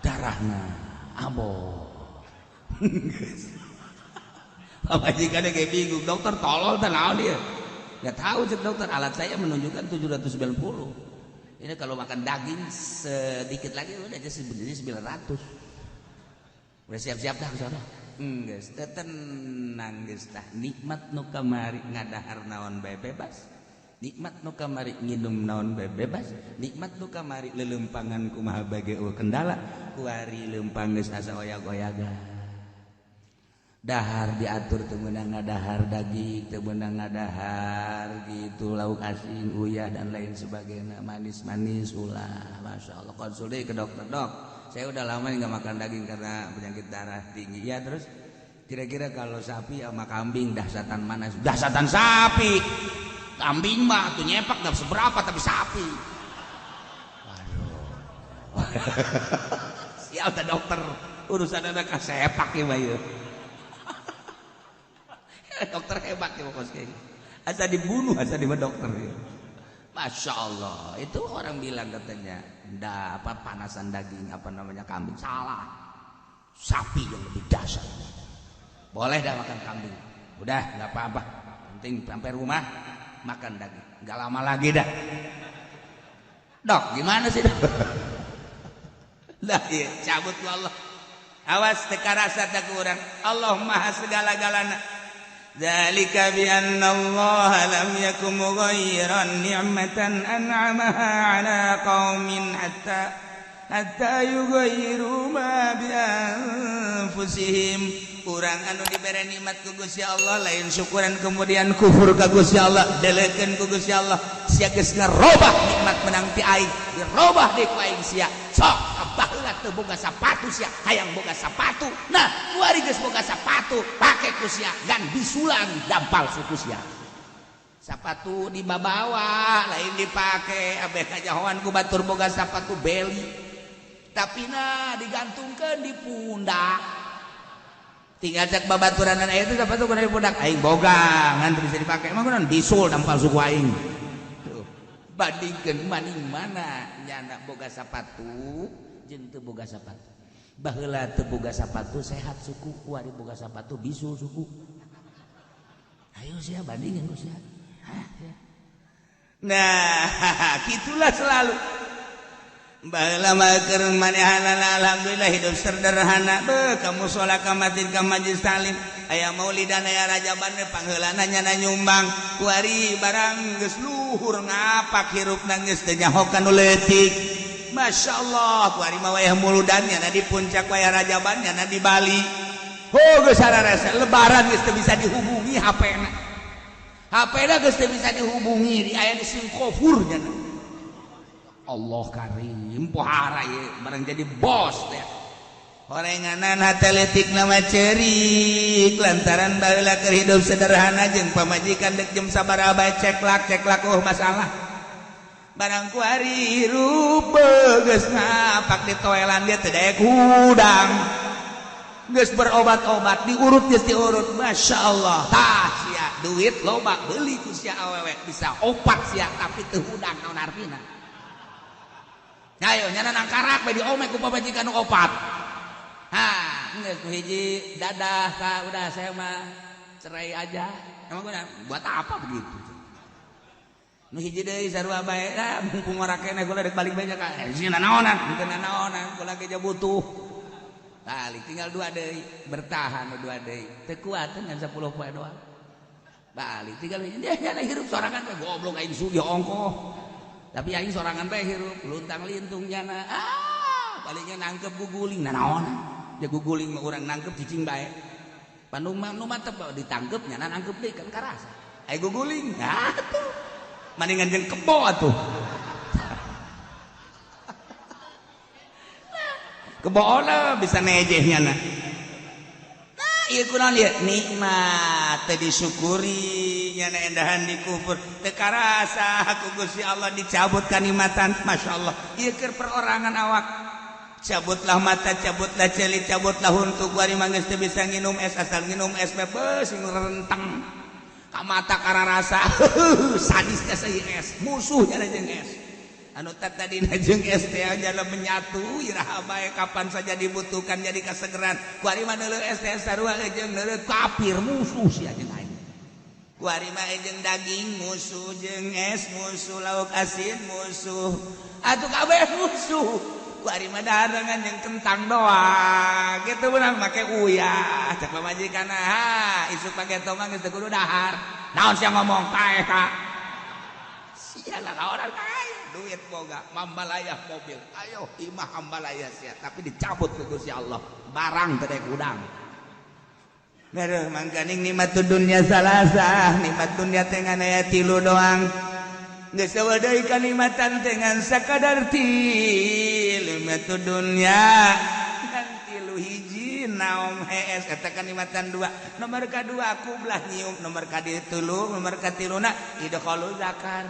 B: darahna, ambo. Pamajikannya kayak bingung, dokter tolol teh naon dia? Nggak tahu cek dokter, alat saya menunjukkan 790. Ini kalau makan daging sedikit lagi udah aja sebenarnya 900. Udah siap-siap dah ke sana. Geus teh tenang geus tah nikmat nu kamari ngadahar naon bae bebas, nikmat nu kamari nginum naon bae bebas, nikmat nu kamari leuleumpangan kumaha bae ge eueuh kendala, kuari leumpang geus asa oyag-oyagan. Dahar diatur teu meunang ngadahar daging, teu meunang ngadahar gitu lauk asin, uyah dan lain sebagainya, manis-manis ulah. Masya Allah, konsul deui ke dokter, dok. Saya udah lama nggak makan daging karena penyakit darah tinggi. Ya terus kira-kira kalau sapi sama kambing dahsyatan mana? Dahsyatan sapi. Kambing mah tuh nyepak nggak seberapa tapi sapi. Waduh. Sial dah dokter, urusan anak sepak ya bayu. Dokter hebat ya pokoknya. Asa dibunuh asa di dokter ya. Masya Allah, itu orang bilang katanya, ndak apa panasan daging apa namanya kambing salah, sapi yang lebih dahsyat. Boleh dah makan kambing, udah nggak apa-apa, penting sampai rumah makan daging, nggak lama lagi dah. Dok, gimana sih dok? Lah iya, cabut ku Allah.
A: Awas teu karasa teh ku urang, Allah maha segala-galana. Dzalika bi anna Allah lam yakum mughayyiran ni'matan an'amaha ala qaumin hatta yughayyiru ma bi anfusihim. Urang anu dibere nikmat ku Gusti Allah lain syukuran kemudian kufur ka Gusti Allah, delekeun ku Gusti Allah. Sia geus ngarobah nikmat menang ti aing, dirobah deui ku aing sia. Sok baheula teu boga sapatu sia, hayang boga sapatu. Nah, kuari geus boga sapatu, pake ku sia gan bisulan dampal suku sia. Sapatu dibabawa lain dipake, abeh kajahoan ku batur boga sapatu beli. Tapi nah digantungkeun di pundak. Tinggal cek babaturanan aya teh sapatu kudu di pundak aing boga ngan teu bisa dipake mah kunaon bisul dampal suku aing. Tuh, bandingkeun maning mana nyana boga sapatu jeung teu boga sapatu. Baheula teu boga sapatu sehat suku, kuari boga sapatu bisul suku. Ayo sia bandingkeun ku sia. Nah, gitulah selalu. Baheula mah keur manehanana alhamdulillah hidup sederhana. Beuh ka musala ka masjid ka majlis taklim aya maulidan aya rajaban pangheulana nyana nyumbang. Kuari barang geus luhur ngapak hirupna geus teu nyaho ka nu leutik. Masya Allah kuari mah wayah muludan nyana di puncak wayah rajaban nyana di Bali. Oh geus sararasa lebaran geus teu bisa dihubungi HP-na. HP-na geus teu bisa dihubungi di aya di singkofur nyana. Allah karim pohara ye barang jadi bos teh. Horenganan hate leutik nama cerik lantaran baheula keur hidup sederhana jeung pamajikan dek jam sabaraha bae ceklak oh masalah. Barang kuari hirup geus ngapak di toelan dia teu daek hudang. Geus berobat-obat diurut geus diurut Masya Allah. Tah sia duit loba beuli ku sia awewe bisa opat sia tapi teu hudang naon artina. Ayo nyana nangkarak bae diomek ku pamajikan nu opat. Ha, geus nu hiji dadah ka udah saya mah cerai aja. Emang guna buat apa begitu? Nu hiji deui sarua bae lah mumpung ora keneh kula rek balik bae ka. Sieun nanaonan, henteu nanaonan kula ge butuh. Balik tinggal dua deui, bertahan dua deui. Teu kuat ngan 10 poe doang. Balik tinggal dia nyana hirup sorangan bae goblok aing sugih ongkoh. Tapi aing sorangan bae hirup luntang lintung nyana. Ah, palingnya nangkep guguling nanaon. Ya guguling mah urang nangkep cicing bae. Bandung mah nu mantep ditangkep nyana nangkep deui kan karasa. Ai guguling. Ah tuh. Mendingan jeung kebo atuh. Kebo olah bisa nejeh nyana. Nah, ieu kunaon ieu? Nikmat teu disyukuri nyana endahan di kufur. Teu karasa ku Gusti Allah dicabut kanikmatan. Masya Allah. Ieu keur perorangan awak. Cabutlah mata, cabutlah ceuli, cabutlah huntu. Kuari mah geus teu bisa nginum es, asal nginum es mah beuh sing renteng. Ka mata kararasa. Sadis teh seuih es, musuh nyana jeung es. Anu tadina jeung es teh jalan menyatu iraha bae kapan saja dibutuhkan jadi kasegeran. Kuari mah neuleuh es teh sarua jeung neuleuh kafir musuh sia jeung aing. Kuari mah jeung daging musuh jeung es musuh lauk asin musuh. Atuh kabeh musuh. Kuari mah dahareungan jeung kentang doang. Kitu beunang make uyah. Cek pamajikan ha isuk pake tomang geus teu kudu dahar. Naon sia ngomong paeh ka. Sia lah orang kae. Duit boga mambalayah mobil. Ayo imah ambalaya sia tapi dicabut ku Gusti Allah. Barang teu daek udang. Mereuh mangkaning nikmat dunya salasah, nikmat dunya teh ngan aya tilu doang. Geus eueuh deui kanikmatan teh ngan sakadar tilu nikmat dunya. Ngan tilu hiji naom hees eta kanikmatan dua. Nomor kadua kublah nyium, nomor katilu, nomor katiluna idkhalu zakar.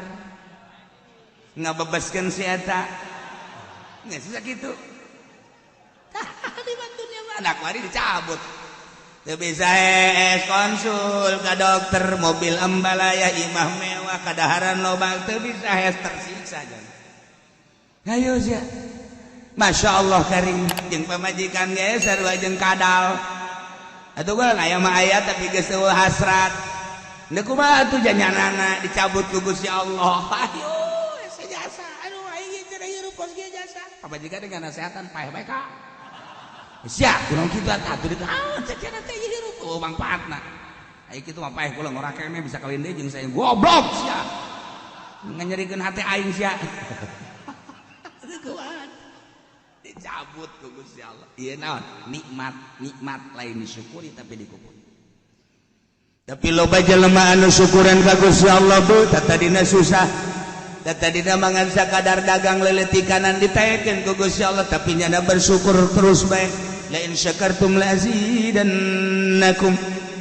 A: Ngabebaskeun si eta. Geus sakitu. Tah nikmat dunya mah anak wari dicabut. Teu bisa hees konsul ka dokter, mobil ambalaya imah mewah kadaharan loba teu bisa hees tersiksa jan. Hayu sia. Masya Allah karim jeung pamajikan ge sarua jeung kadal. Atuh gua aya mah aya tapi geus eueuh hasrat. Deuk kumaha atuh janyanana dicabut ku Gusti Allah. Ayo jasa. Aduh aing cenah hirup kos ge jasa. Pamajikan dengan nasehatan paeh bae ka. Sia kunaon kitu atuh duit naon cecena teh hirup oh mangpaatna. Ai kitu mah paeh kula ngora keneh bisa kawin deui jeung saya goblok sia. Nganyerikeun hate aing sia. Dicabut ku Gusti Allah. Ieu naon? Nikmat, nikmat lain disyukuri tapi dikupur.
B: Tapi loba jelema anu syukuran ka Gusti Allah bu, tatadina susah. Tatadina mangan sakadar dagang leuleutikanan ditaekeun ku Gusti Allah, tapi nyana bersyukur terus bae. La in syakartum la azidannakum.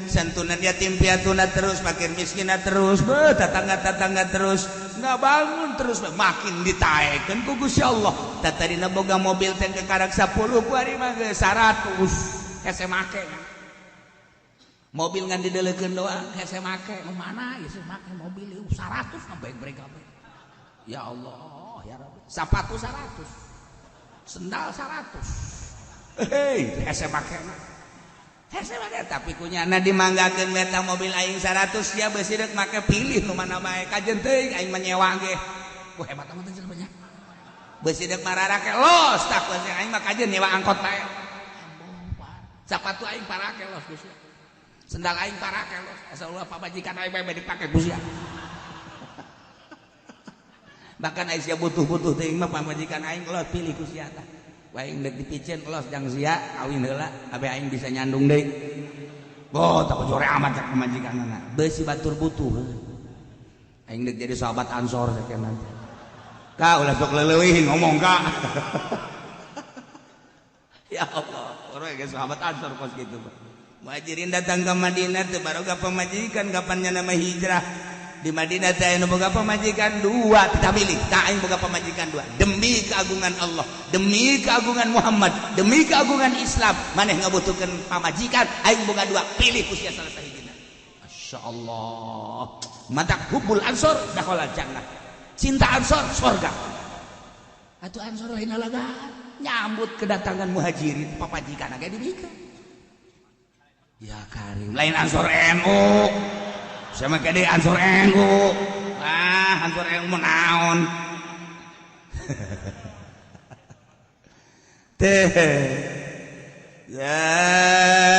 B: Santunan yatim piatuna terus, fakir miskinna terus, beuh tatangga-tatangga terus, nggak bangun terus, makin ditaekeun ku Gusti Allah. Tatadina boga mobil teh kekarak 10 ku ari mah geus 100 hese make.
A: Mobil ngan dideleukeun doang hese make, nu mana ieu make mobil 100 ngabaik-baik kabeh. Ya Allah, ya Rabbi. Sepatu 100. Sendal 100. Hei, hese make mah. Hese make tapi kunyana dimanggakeun meta mobil aing 100 sia beusi deuk make pilih nu mana bae kajen teuing aing mah nyewa ge. Wah hebat amat teh jelema nya. Beusi deuk mararake los tah aing mah kajen nyewa angkot bae. Sepatu aing parake los Gusti. Sendal aing parake los. Asa ulah pamajikan aing bae dipake Gusti. Bahkan aing sia butuh-butuh teuing mah pamajikan aing los pilih ku sia tah. Aing deuk dipicen los jang sia kawin heula abe aing bisa nyandung deui. Boh tak jore amat cak pamajikanna. Beusi batur butuh. Aing deuk jadi sahabat Ansor sakeuna. Ka ulah sok leuleuyeuh ngomong ka. Ya Allah, urang ge sahabat Ansor kos kitu.
B: Muhajirin datang ke Madinah teu baroga pamajikan kapan nya nama hijrah. Di Madinah teh anu boga pamajikan dua, tidak milih, tak aing boga pamajikan dua. Demi keagungan Allah, demi keagungan Muhammad, demi keagungan Islam, maneh ngabutuhkeun pamajikan, aing boga dua, pilih ku sia salah sahijina.
A: Masya Allah. Matak hubbul ansor dakhala jannah. Cinta ansor surga. Atuh ansor lain lalagaan, nyambut kedatangan muhajirin, pamajikan ge dibikeun. Ya Karim, lain ansor NU. Sama kade Ansor NU. Ah, Ansor NU mah naon.
B: Teh. Zalika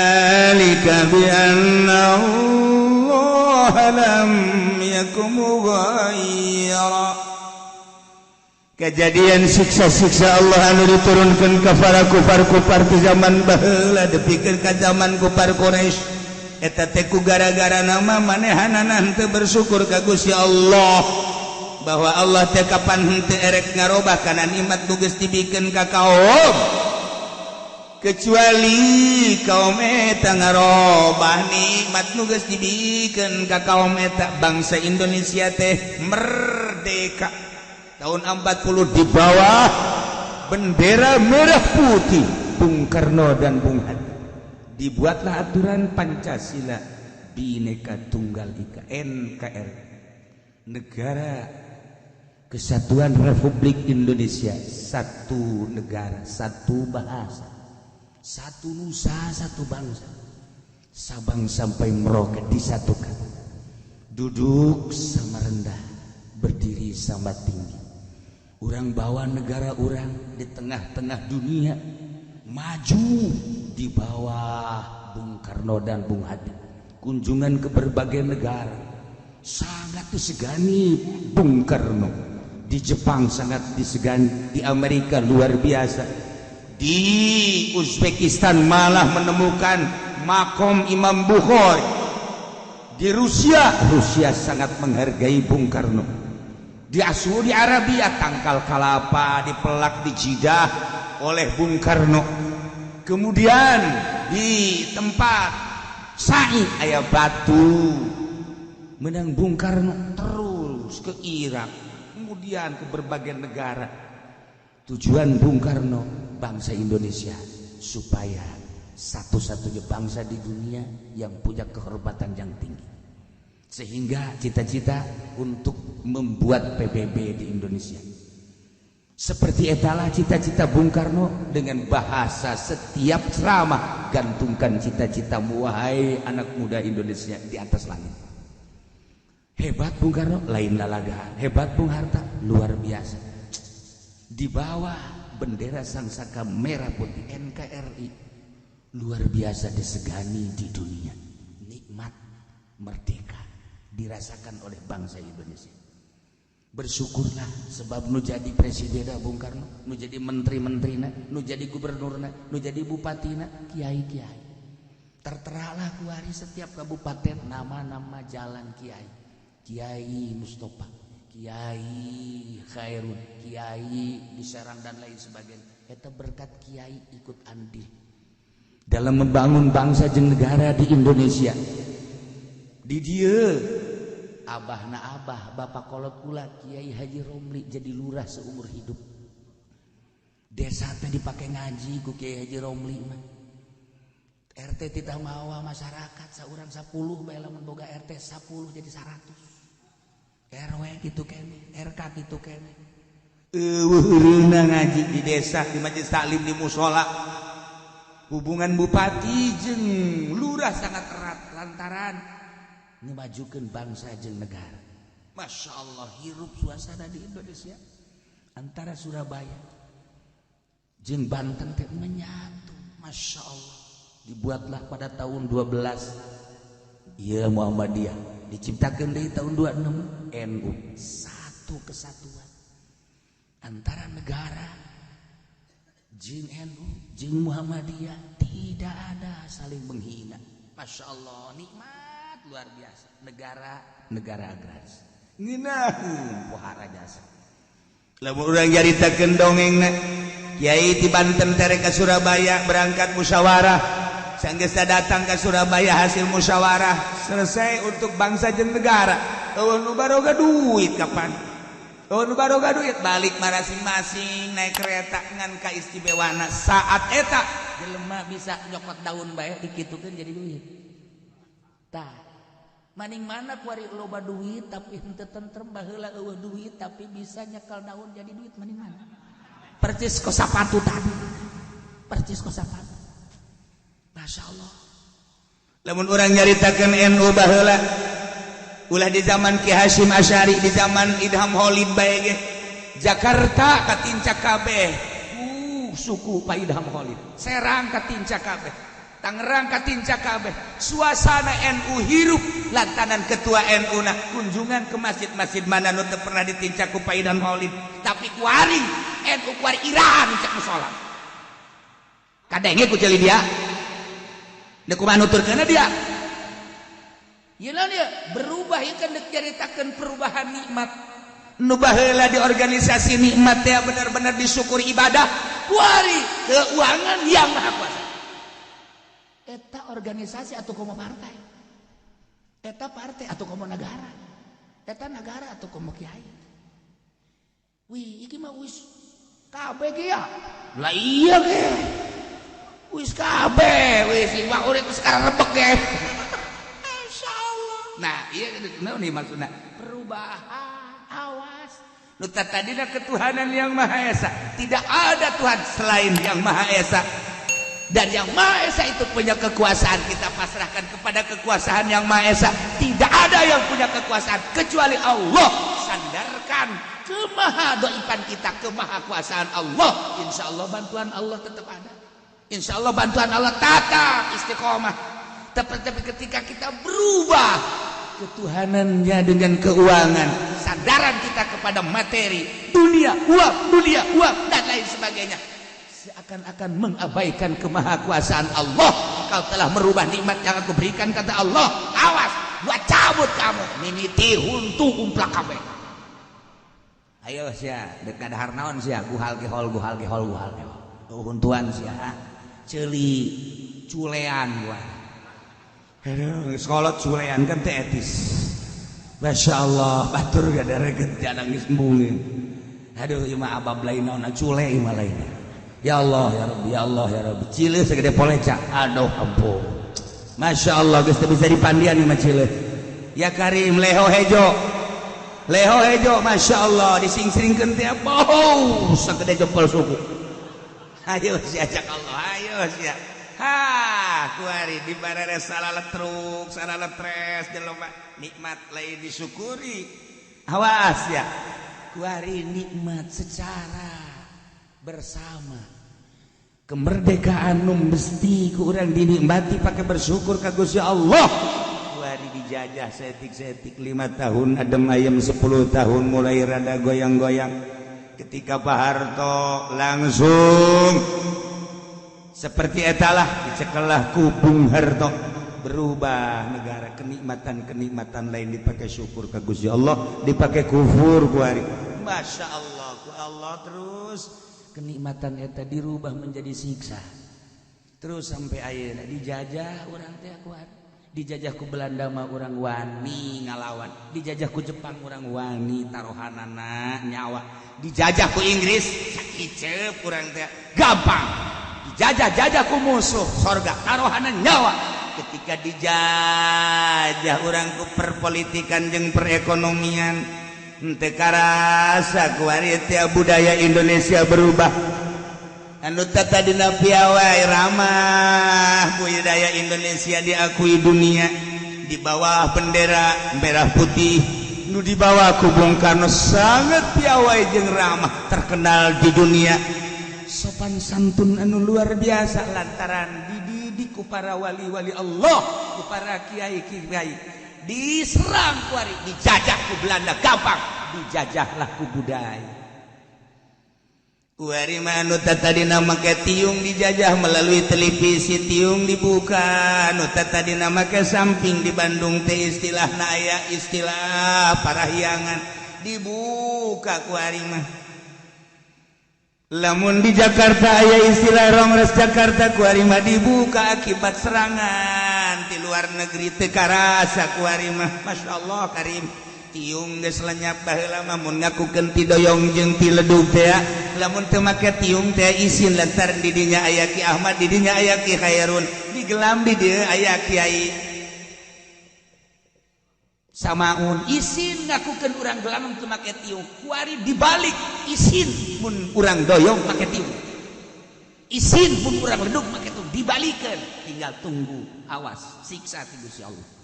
B: bi anna Allah lam yakum mughayyira. Kejadian siksa-siksa Allah anu diturunkan ka para kufar-kufar di zaman baheula dipikeun ka zaman kufar Quraisy. Eta teh ku gara-gara nama manehanana henteu bersyukur ka Gusti Allah bahwa Allah teh kapan henteu erek ngarobah kana nikmat nu geus dibikeun ka kaum kecuali kaum eta ngarobah nikmat nu geus dibikeun ka kaum eta. Bangsa Indonesia teh merdeka tahun 40 di bawah bendera merah putih Bung Karno dan Bung Hatta. Dibuatlah aturan Pancasila Bhinneka Tunggal Ika NKRI, Negara Kesatuan Republik Indonesia, satu negara, satu bahasa, satu nusa, satu bangsa. Sabang sampai Merauke disatukan. Duduk sama rendah, berdiri sama tinggi. Urang bawa negara urang di tengah-tengah dunia maju di bawah Bung Karno dan Bung Hatta. Kunjungan ke berbagai negara sangat disegani Bung Karno. Di Jepang sangat disegani, di Amerika luar biasa, di Uzbekistan malah menemukan makom Imam Bukhari. Di Rusia, Rusia sangat menghargai Bung Karno. Di Saudi Arabia tangkal kelapa dipelak di Jeddah oleh Bung Karno. Kemudian di tempat Sa'i aya batu menang Bung Karno, terus ke Irak, kemudian ke berbagai negara. Tujuan Bung Karno bangsa Indonesia supaya satu-satunya bangsa di dunia yang punya kehormatan yang tinggi. Sehingga cita-cita untuk membuat PBB di Indonesia. Seperti etalah cita-cita Bung Karno dengan bahasa setiap ceramah, gantungkan cita-citamu wahai anak muda Indonesia di atas langit. Hebat Bung Karno, lain lalagaan. Hebat Bung Hatta, luar biasa. Di bawah bendera sangsaka merah putih NKRI.
A: Luar biasa disegani di dunia. Nikmat merdeka dirasakan oleh bangsa Indonesia. Bersyukurlah sebab nu jadi presiden Bung Karno, nu jadi menteri-menterina, nu jadi gubernurna, nu jadi bupatina, kiai-kiai. Terteralah kuari setiap kabupaten nama-nama jalan kiai. Kiai Mustafa, Kiai Khairun, Kiai di Serang dan lain sebagainya. Eta berkat kiai ikut andil dalam membangun bangsa jeung negara di Indonesia. Di dieu abah na abah, bapak kolot kula Kiai Haji Romli jadi lurah seumur hidup. Desa teh dipake ngaji ku Kiai Haji Romli mah. RT tidak mawa masyarakat saurang 10 bae, lamun boga RT 10 jadi 100. RW gitu kene, RK gitu kene. Euweuh ngaji di desa, di majelis taklim, di musola. Hubungan bupati jeung lurah sangat erat lantaran ngemajukan bangsa jeung negara. Masya Allah, hirup suasana di Indonesia antara Surabaya jeung Banten teh menyatu. Masya Allah, dibuatlah pada tahun 12 iya Muhammadiyah, diciptakan dari tahun 26 NU, satu kesatuan antara negara jeung NU jeung Muhammadiyah, tidak ada saling menghina. Masya Allah, nikmat luar biasa. Negara negara agraris ngeunaheun pohara jasa.
B: Lamun urang nyaritakeun dongengna, kiai di Banten tere ka Surabaya berangkat musyawarah. Sanggeus datang ke Surabaya, hasil musyawarah selesai untuk bangsa jeung negara. Euweuh nu baroga duit kapan? Euweuh nu baroga duit, balik masing-masing naik kereta ngan kaistimewana saat eta
A: jelema bisa nyokot daun bae dikitukeun jadi duit. Tah, maning mana kuari loba duit tapi henteu tentrem, baheula euweuh duit tapi bisa nyekel daun jadi duit, maning mana? Percis ko sapatu tadi. Percis ko sapatu. Masya Allah.
B: Lamun urang nyaritakeun NU baheula, ulah di zaman Ki Hasyim Asy'ari, di zaman Idham Holid bae ge. Jakarta katincak kabeh.
A: Suku Pak Idham Holid. Serang katincak kabeh. Tangerang katincak kabeh.
B: Suasana NU hirup lantaran ketua NU na kunjungan ke masjid-masjid mana nu teu pernah ditincak ku Pak Idham Holid. Tapi kuari NU kuari irahan cek musola. Kadenge ku ceuli dia. Deuk kumaha nuturkeunna dia?
A: Ieu naon ieu? Berubah ieu kan deuk nyaritakeun perubahan nikmat.
B: Nu baheula di organisasi nikmat teh bener-bener disyukuri ibadah,
A: kuari keuangan yang maha kuasa. Eta organisasi atau komo partai? Eta partai atau komo negara? Eta negara atau komo kiai? Wih, iki mah wis kabeh ge ya. Lah iya ge. Wis kabeh, wis iwak urip sekarang rebek ge. Masyaallah.
B: Nah, iya naon nih maksudna?
A: Perubahan, awas.
B: Nu tadina ketuhanan yang Maha Esa. Tidak ada Tuhan selain yang Maha Esa. Dan yang Maha Esa itu punya kekuasaan. Kita pasrahkan kepada kekuasaan yang Maha Esa. Tidak ada yang punya kekuasaan kecuali Allah. Sandarkan kemahadoipan kita kemahakuasaan Allah. Insya Allah bantuan Allah tetap ada. Insya Allah bantuan Allah tetap istiqomah. Tapi ketika kita berubah ketuhanannya dengan keuangan, sandaran kita kepada materi, dunia, uang, dan lain sebagainya, seakan-akan mengabaikan kemahakuasaan Allah. Kau telah merubah nikmat yang aku berikan, kata Allah. Awas, gua cabut kamu. Mimiti huntu umplak kabeh. Ayo sia, dekat dahar naon sia, guhal gehol guhal gehol guhal gehol. Huntuan sia, ceuli culean gua. Aduh, sekolah culean kan teh etis. Masya Allah, batur gak ada reget nangis embungin. Aduh, ieu mah abab lain naon cule ieu mah lain. Ya Allah ya Rabbi, ya Allah ya Rabbi. Cile segede poleca. Aduh ampun. Masya Allah, geus teu bisa dipandian ieu mah cile. Ya Karim, leho hejo. Leho hejo, Masya Allah, dising-singkeun teh bau segede jempol suku. Ayo sia cak Allah, ayo sia. Ha, kuari di barere salaletruk, salaletres jelema nikmat lain disyukuri. Awas ya. Kuari nikmat secara bersama.
A: Kemerdekaan nu mesti ku urang dinikmati pakai bersyukur ka Gusti Allah. Kuari dijajah setik-setik 5 tahun adem ayem 10 tahun mulai rada goyang-goyang. Ketika Pak Harto langsung seperti etalah dicekelah ku Bung Harto, berubah negara, kenikmatan-kenikmatan lain dipakai syukur ka Gusti Allah, dipakai kufur kuari. Masya Allah, ku Allah terus kenikmatan eta dirubah menjadi siksa. Terus sampai ayeuna dijajah urang teh kuat. Dijajah ku Belanda mah urang wani ngalawan, dijajah ku Jepang urang wani taruhanana nyawa, dijajah ku Inggris sakiceup urang teh gampang, dijajah-jajah ku musuh sorga taruhana nyawa. Ketika dijajah urang ku perpolitikan jeung perekonomian henteu karasa kuari teh budaya Indonesia berubah. Anu tadina piawai ramah budaya Indonesia diakui dunia, di bawah bendera merah putih nu dibawa ku Bung Karno sangat piawai jeung ramah, terkenal di dunia, sopan santun anu luar biasa lantaran dididik ku para wali-wali Allah, ku para kiai-kiai. Diserang kuari, dijajah ku Belanda gampang, dijajahlah ku budaya. Kuari mah anu tadina make tiung dijajah melalui televisi, tiung dibuka. Anu tadina make samping di Bandung teh istilahna aya istilah parahyangan dibuka kuari mah. Lamun di Jakarta aya istilah Rongres Jakarta kuari mah dibuka akibat serangan di luar negeri teu karasa kuari mah. Masya Allah karim. Tiung geus lenyap baheula mah mun ngakukeun ti doyong jeung ti ledug teh, lamun teu make tiung teh isin lantaran di dinya aya Ki Ahmad, di dinya aya Ki Khairun, digelam di dieu aya Kiai Samaun, isin ngakukeun urang gelam teu make tiung. Kuari dibalik isin mun urang doyong make tiung, isin mun urang ledug make tiung, dibalikeun. Tinggal tunggu, awas siksa ti Gusti Allah.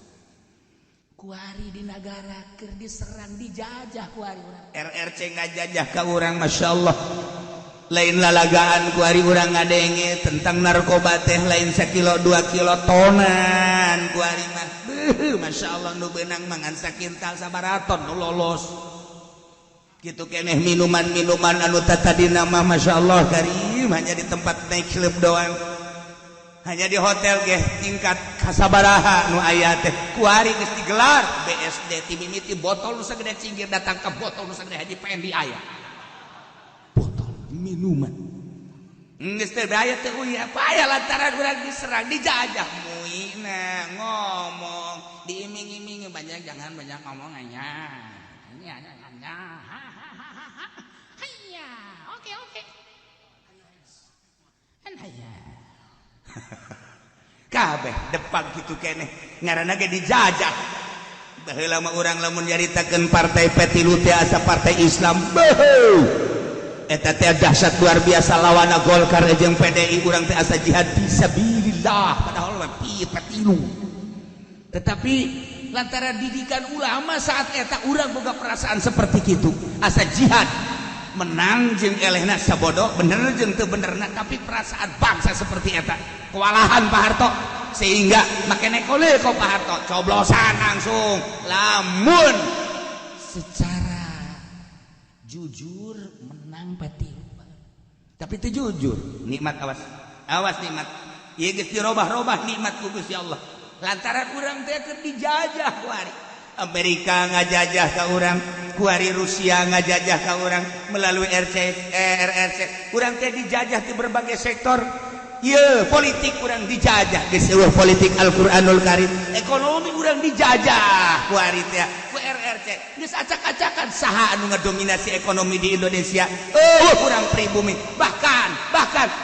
A: Kuari di negara keur diserang dijajah kuari urang. RRC ngajajah ka urang Masya Allah. Lain lalagaan kuari urang ngadenge tentang narkoba teh lain sakilo 2 kilo tonan kuari mah. Beuh, Masya Allah nu beunang mangan sakintal sabaraton nu lolos. Kitu keneh minuman-minuman anu tatadina mah Masya Allah karim hanya di tempat naik klub doang. Hanya di hotel geh tingkat kasabaraha nu aya teh kuari geus digelar BSD ti mimiti botol nu sagede cinggir datang ke botol nu sagede haji pendi aya botol minuman geus teh aya teh uy apa aya lantaran urang diserang dijajah muina ngomong diiming-iming banyak jangan banyak ngomong anya ini anya anya hayya oke oke hayya kabeh depan gitu keneh ngaranna ge dijajah. Baheula mah urang lamun nyaritakeun partai P3 teh asa partai Islam beuh eta teh dahsyat luar biasa lawanna Golkar jeung PDI, urang teh asa jihad fisabilillah padahal mah P3. Tetapi lantaran didikan ulama saat eta urang boga perasaan seperti kitu, asa jihad menang jeung elehna sabodo bener jeung teu benerna, tapi perasaan bangsa seperti eta kewalahan Pak Harto sehingga make nekole ko Pak Harto coblosan langsung. Lamun secara jujur menang pati, tapi itu jujur nikmat, awas awas nikmat ieu geus dirobah-robah nikmat ku Gusti Allah lantaran urang teh keur dijajah kuari. Amerika ngajajah ka urang, kuari Rusia ngajajah ka urang melalui RRC. Urang teh dijajah di berbagai sektor. Ieu politik urang dijajah geus eueuh politik Al-Qur'anul Karim. Ekonomi urang dijajah kuari teh ku RRC. Geus acak-acakan saha anu ngadominasi ekonomi di Indonesia? Eueuh urang pribumi. Bahkan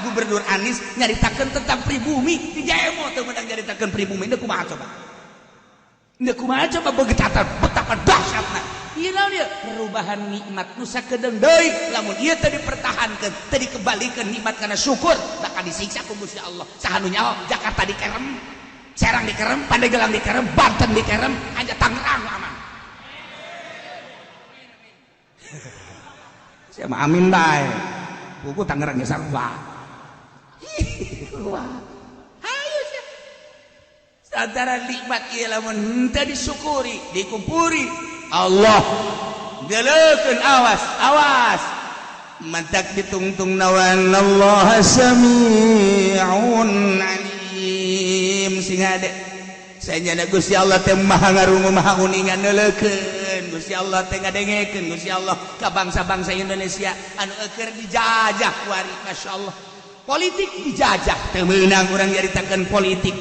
A: Gubernur Anies nyaritakeun tentang pribumi di demo teu meunang nyaritakeun pribumi. Deuk kumaha coba? Nggak kumaha coba begetatan betapa dahsyatna. Ieu naon ieu? Perubahan nikmat nu sakedeung deui lamun ieu teu dipertahankeun, teu dikembalikeun nikmat kana syukur bakal disiksa ku Gusti Allah. Saha nu nyaho Jakarta dikerem, Serang dikerem, Pandeglang dikerem, Banten dikerem, hanya Tangerang aman. Saya mah amin bae. Buku Tangerang ge sarua. Wah. Hayu sia. Antara nikmat ieu lamun henteu disyukuri, dikupuri Allah. Geuleukeun awas, awas. Mantak ditungtung nawan Allah sami'un alim sing hade. Sanyana Gusti Allah teh maha ngarungu maha uningan neuleukeun Gusti Allah teh ngadengekeun Gusti Allah ka bangsa-bangsa Indonesia anu eueur dijajah kuari masyaallah. Politik dijajah teu meunang urang nyaritakeun politik.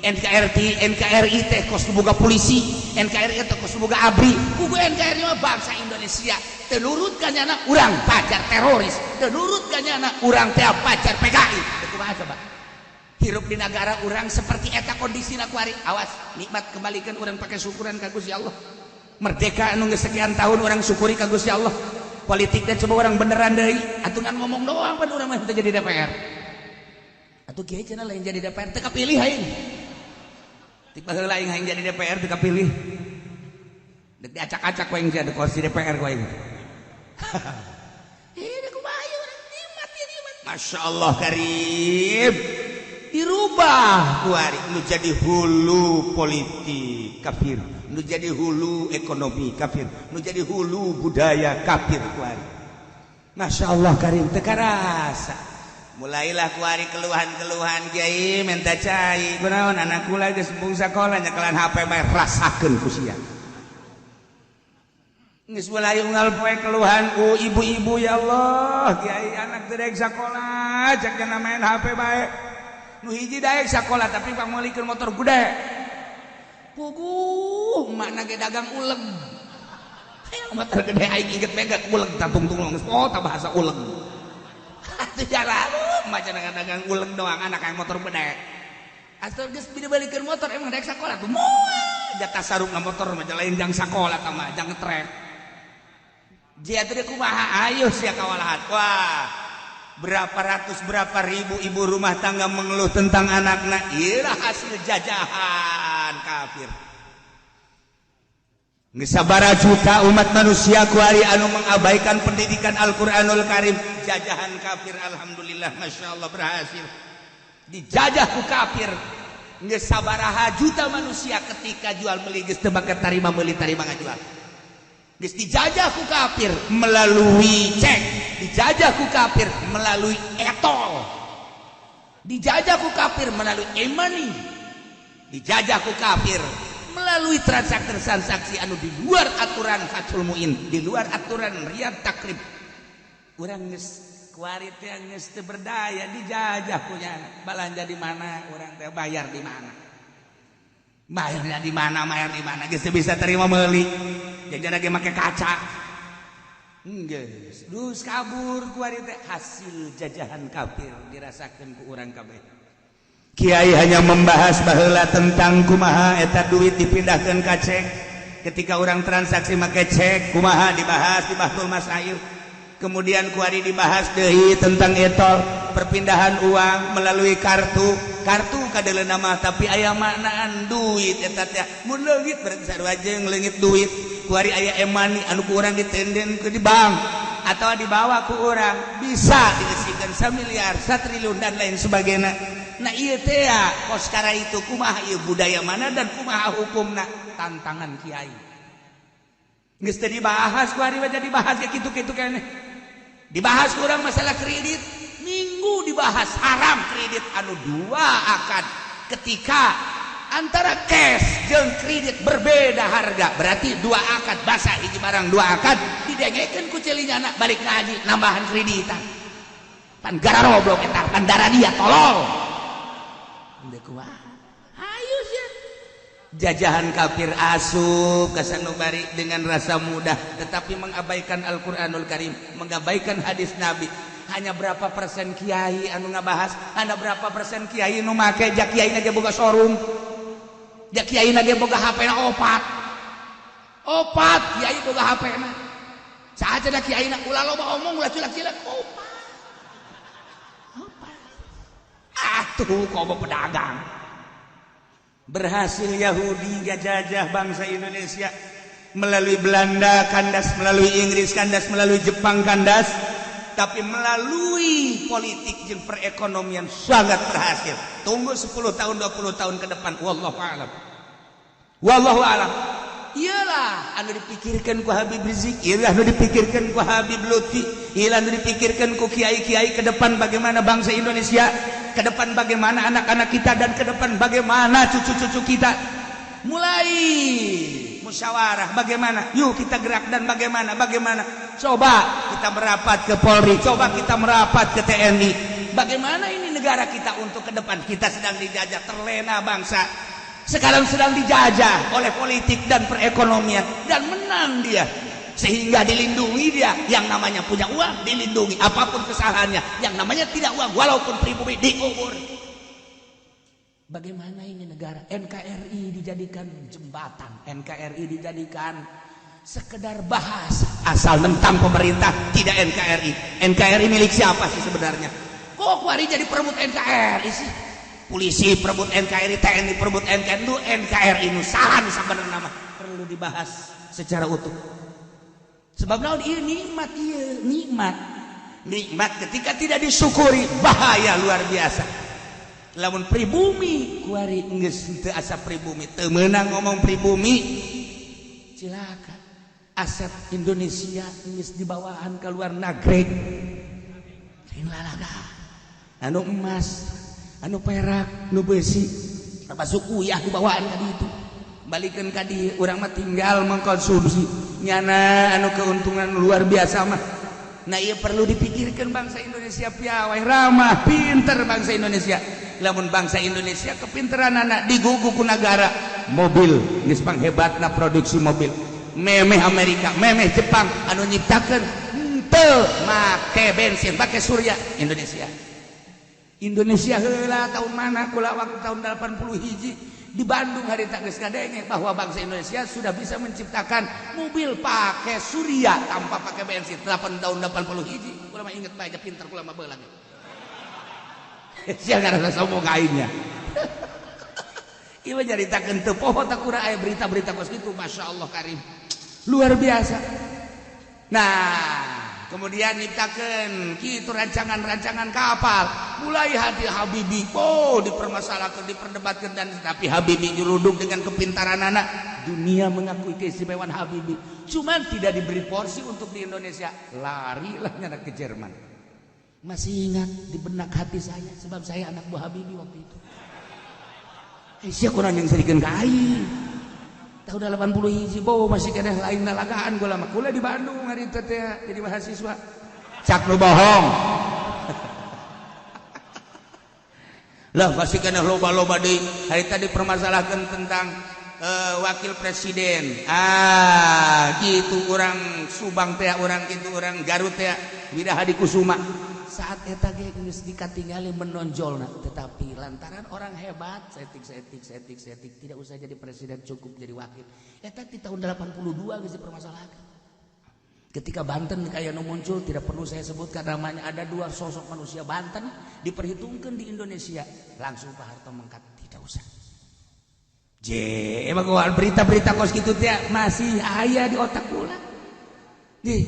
A: NKRI NKRI teh kos boga polisi, NKRI teh kos boga ABRI, kudu NKRI mah bangsa Indonesia. Teu nurut ka nyana urang pacar teroris, teu nurut ka nyana urang teh pacar PKI. Teu kumaha coba? Hirup di negara urang seperti eta kondisina kuari. Awas, nikmat kembalikan urang pakai syukuran ka Gusti Allah. Merdeka anu geus sekian tahun urang syukuri ka Gusti Allah. Politik teh coba urang beneran deui, atuh ngan ngomong doang pan urang mah teu jadi DPR. Atuh kiai cenah lain jadi DPR teu kapilih aing. Tik baheula aing hayang jadi DPR teu kapilih. Dek diacak-acak ku aing sia di kursi DPR ku aing. Ini kumaha ieu urang nikmat ieu nikmat. Masya Allah karim. Dirubah kuari nu jadi hulu politik kafir, nu jadi hulu ekonomi kafir, nu jadi hulu budaya kafir kuari. Masya Allah karim teu karasa. Mulailah kuari keluhan-keluhan kiai minta cai. Kunaon anak kula geus embung sakola nyekelan HP bae rasakeun ku sia. Geus mulai unggal poe keluhan ku ibu-ibu ya Allah, kiai anak teu daek sakola, cek cenah main HP bae. Nu hiji daek sakola tapi pangmeulikeun motor gede. Puguh emakna ge dagang uleg. Hayang motor gede aing inget megat uleg tangtung-tungtung geus oh tah bahasa uleg. Atuh jalan mah cenah dagang uleg doang anak hayang motor gede. Asal geus dibalikeun motor emang daek sakola tuh moal jatah sarungna motor mah lain jang sakola tah mah jang ngetrek. Jia teh kumaha ayo sia kawalahan. Wah, berapa ratus berapa ribu ibu rumah tangga mengeluh tentang anakna. Iyalah hasil jajahan kafir. Geus sabaraha juta umat manusia kuari anu mengabaikan pendidikan Al-Qur'anul Karim, jajahan kafir alhamdulillah masyaallah berhasil. Dijajah ku kafir. Geus sabaraha juta manusia ketika jual beli geus teu make tarima meuli tarima ngajual. Geus dijajah ku kafir melalui cek, dijajah ku kafir melalui etol, dijajah ku kafir melalui e-money, dijajah ku kafir melalui transaksi-transaksi anu di luar aturan Fathul Muin, di luar aturan Riyad Takrib. Urang geus kuari teh geus teu berdaya dijajah ku nyana. Balanja di mana urang teh bayar di mana. Bayarnya di mana, bayar di mana geus teu bisa terima meuli. Jajan lagi make kaca. Geus, dus kabur kuari teh hasil jajahan kafir dirasakeun ku urang kabeh. Kiai hanya membahas baheula tentang kumaha eta duit dipindahkeun ka cek. Ketika orang transaksi make cek, kumaha dibahas di Bahtul Masail. Kemudian kuari dibahas deui tentang etol, perpindahan uang melalui kartu. Kartu kadeuleuna mah tapi aya maknaan duit eta teh. Mun leungit berarti sarua jeung leungit duit. Kuari aya e-money anu ku urang ditenden ke di bank atau dibawa ku urang bisa diisikan 1 miliar, 1 triliun dan lain sebagainya. Nah ieu teh kos kara itu kumaha ieu budaya mana dan kumaha hukumna tantangan kiai. Geus teu dibahas kuari mah jadi dibahas ya kitu-kitu keneh. Dibahas kurang masalah kredit, minggu dibahas haram kredit anu dua akad ketika antara cash jeung kredit berbeda harga berarti dua akad basa hiji barang dua akad didengekeun ku celinyana balik ngaji nambahan kreditan pan gararoblok eta pan darah dia tolol. Henteu kumaha hayu sia jajahan kafir asup ka sanubari dengan rasa mudah tetapi mengabaikan Al-Qur'anul Karim, mengabaikan hadis Nabi. Hanya berapa persen kiai anu ngabahas, hanya berapa persen kiai nu make, jak kiai ge boga showroom, jak kiai ge boga HP na opat. Opat kiai boga HP na. Saha cenah kiai na ulah loba omong ulah culak-cilak opat. Opat. Atuh komo pedagang. Berhasil Yahudi ngajajah bangsa Indonesia melalui Belanda kandas, melalui Inggris kandas, melalui Jepang kandas. tapi melalui politik jeung perekonomian sangat berhasil. Tunggu 10 tahun 20 tahun ke depan, wallahu a'lam. Wallahu a'lam. Iyalah anu dipikirkan ku Habib Rizik, iyalah anu dipikirkan ku Habib Lutfi, iyalah anu dipikirkan ku kiai-kiai ke depan bagaimana bangsa Indonesia, ke depan bagaimana anak-anak kita, dan ke depan bagaimana cucu-cucu kita. Mulai musyawarah bagaimana, yuk kita gerak dan bagaimana, bagaimana. Coba kita merapat ke Polri, coba kita merapat ke TNI. Bagaimana ini negara kita untuk ke depan? Kita sedang dijajah, terlena bangsa. Sekarang sedang dijajah oleh politik dan perekonomian, dan menang dia. Sehingga dilindungi dia, yang namanya punya uang dilindungi apapun kesalahannya, yang namanya tidak uang walaupun pribumi dikubur. Bagaimana ini negara? NKRI dijadikan jembatan, NKRI dijadikan sekedar bahasa, asal tentang pemerintah tidak NKRI. NKRI milik siapa sih sebenarnya? Kok kuari jadi perebut NKRI sih? Polisi perebut NKRI, TNI perebut NKRI, itu NKRI nu saha nu sabenerna mah perlu dibahas secara utuh. Sebab naon ieu nikmat, ieu nikmat. Nikmat ketika tidak disyukuri bahaya luar biasa. Lamun pribumi kuari geus teu asa pribumi, teu meunang ngomong pribumi, cilaka. Aset Indonesia geus dibawaan ke luar negeri. Lain lalaga. Anu emas, anu perak, nu besi, termasuk uyah dibawaan ka ditu. Balikeun ka dieu, urang mah tinggal mengkonsumsi. Nyana anu keuntungan luar biasa mah. Nah, ieu perlu dipikirkan bangsa Indonesia piawai, ramah, pinter bangsa Indonesia. Lamun bangsa Indonesia kepinteran anak digugu ku nagara. Mobil geus panghebatna produksi mobil. Memeh Amerika, memeh Jepang anu nyiptakeun henteu make bensin, make surya Indonesia. Indonesia heula tahun mana kula waktu tahun 80 hiji di Bandung hari tak geus ngadenge bahwa bangsa Indonesia sudah bisa menciptakan mobil pakai surya tanpa pakai bensin. 8 tahun 80 hiji kula mah inget bae, pinter kula mah beulang. Sia ngarasa sombong ka aingnya. Ieu nyaritakeun teu poho tak kurang aya berita-berita kos kitu, Masya Allah karim. Luar biasa. Nah, kemudian nyiptakeun kitu rancangan-rancangan kapal. Mulai hati Habibie, oh dipermasalahkan, diperdebatkan, dan tapi Habibie nyeruduk dengan kepintaran anak. Dunia mengakui keistimewaan Habibie. Cuman tidak diberi porsi untuk di Indonesia. Larilah nyana ke Jerman. Masih ingat di benak hati saya, sebab saya anak buah Habibie waktu itu. Sia kurang yang serikeun ka aing. Tahun 80 hiji boh masih keneh lain lalagaan gua lama kuliah di Bandung hari itu teh jadi mahasiswa. Cak nu bohong. Lah masih keneh loba-loba deui. Hari tadi permasalahkan tentang wakil presiden. Ah, gitu orang Subang teh, orang gitu orang Garut teh, Widahadi Kusuma. Saat eta ge geus dikatingali menonjolna, tetapi lantaran orang hebat setik setik setik setik tidak usah jadi presiden, cukup jadi wakil. Eta di tahun 82 geus dipermasalahkan. Ketika Banten kaya nu muncul, tidak perlu saya sebutkan namanya, ada dua sosok manusia Banten diperhitungkan di Indonesia, langsung Pak Harto mengkat tidak usah. Je, emang berita-berita kos kitu teh masih aya di otak kula. Nih,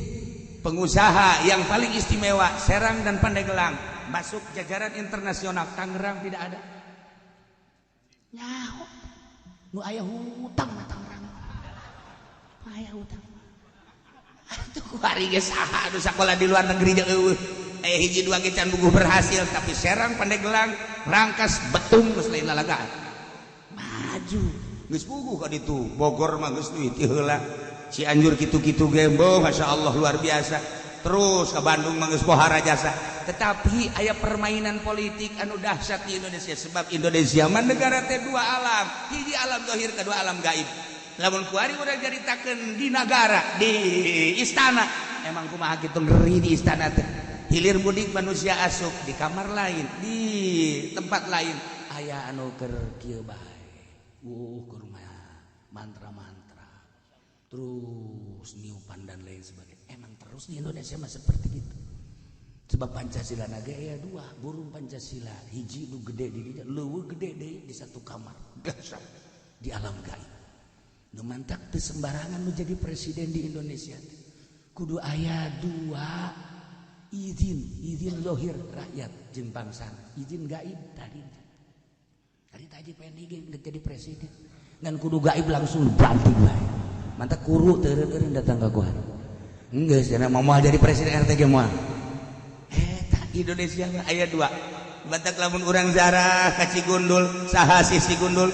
A: pengusaha yang paling istimewa Serang dan Pandeglang masuk jajaran internasional, Tangerang tidak ada. Nyaho nu aya hutang mah Tangerang. Aya hutang. Atuh kuari ge saha anu sakola di luar negeri jeung eueuh. Aya hiji dua ge can buguh berhasil, tapi Serang Pandeglang Rangkas Betung geus lain lalagaan. Maju geus buguh ka ditu. Bogor mah geus duit heula. Cianjur kitu-kitu gembo, Masya Allah luar biasa. Terus ke Bandung mah geus pohara jasa. Tetapi aya permainan politik anu dahsyat di Indonesia, sebab Indonesia mah negara teh dua alam, hiji alam zahir, kedua alam gaib. Lamun kuari urang caritakeun di nagara, di istana, emang kumaha kitu ngeri di istana teh. Hilir mudik manusia asup di kamar lain, di tempat lain aya anu keur kieu bae. Keur mantra-mantra. Terus niupan dan lain sebagainya. Emang terus di Indonesia mah seperti gitu. Sebab Pancasila naga ya dua, burung Pancasila hiji nu gede di dinya, leuweuh gede deui di satu kamar. Dahsyat di alam gaib. Nu mantak teu sembarangan nu jadi presiden di Indonesia. Kudu aya dua Izin, izin lohir rakyat jeung bangsa, izin gaib tadi. Tadi tadi pengen jadi presiden. Ngan kudu gaib langsung banting bae. Mantap kuru teureun datang ka gua. Geus cenah moal jadi presiden RT ge moal. Eta Indonesia mah aya dua. Batak lamun urang zarah ka Cigundul, saha sih Cigundul?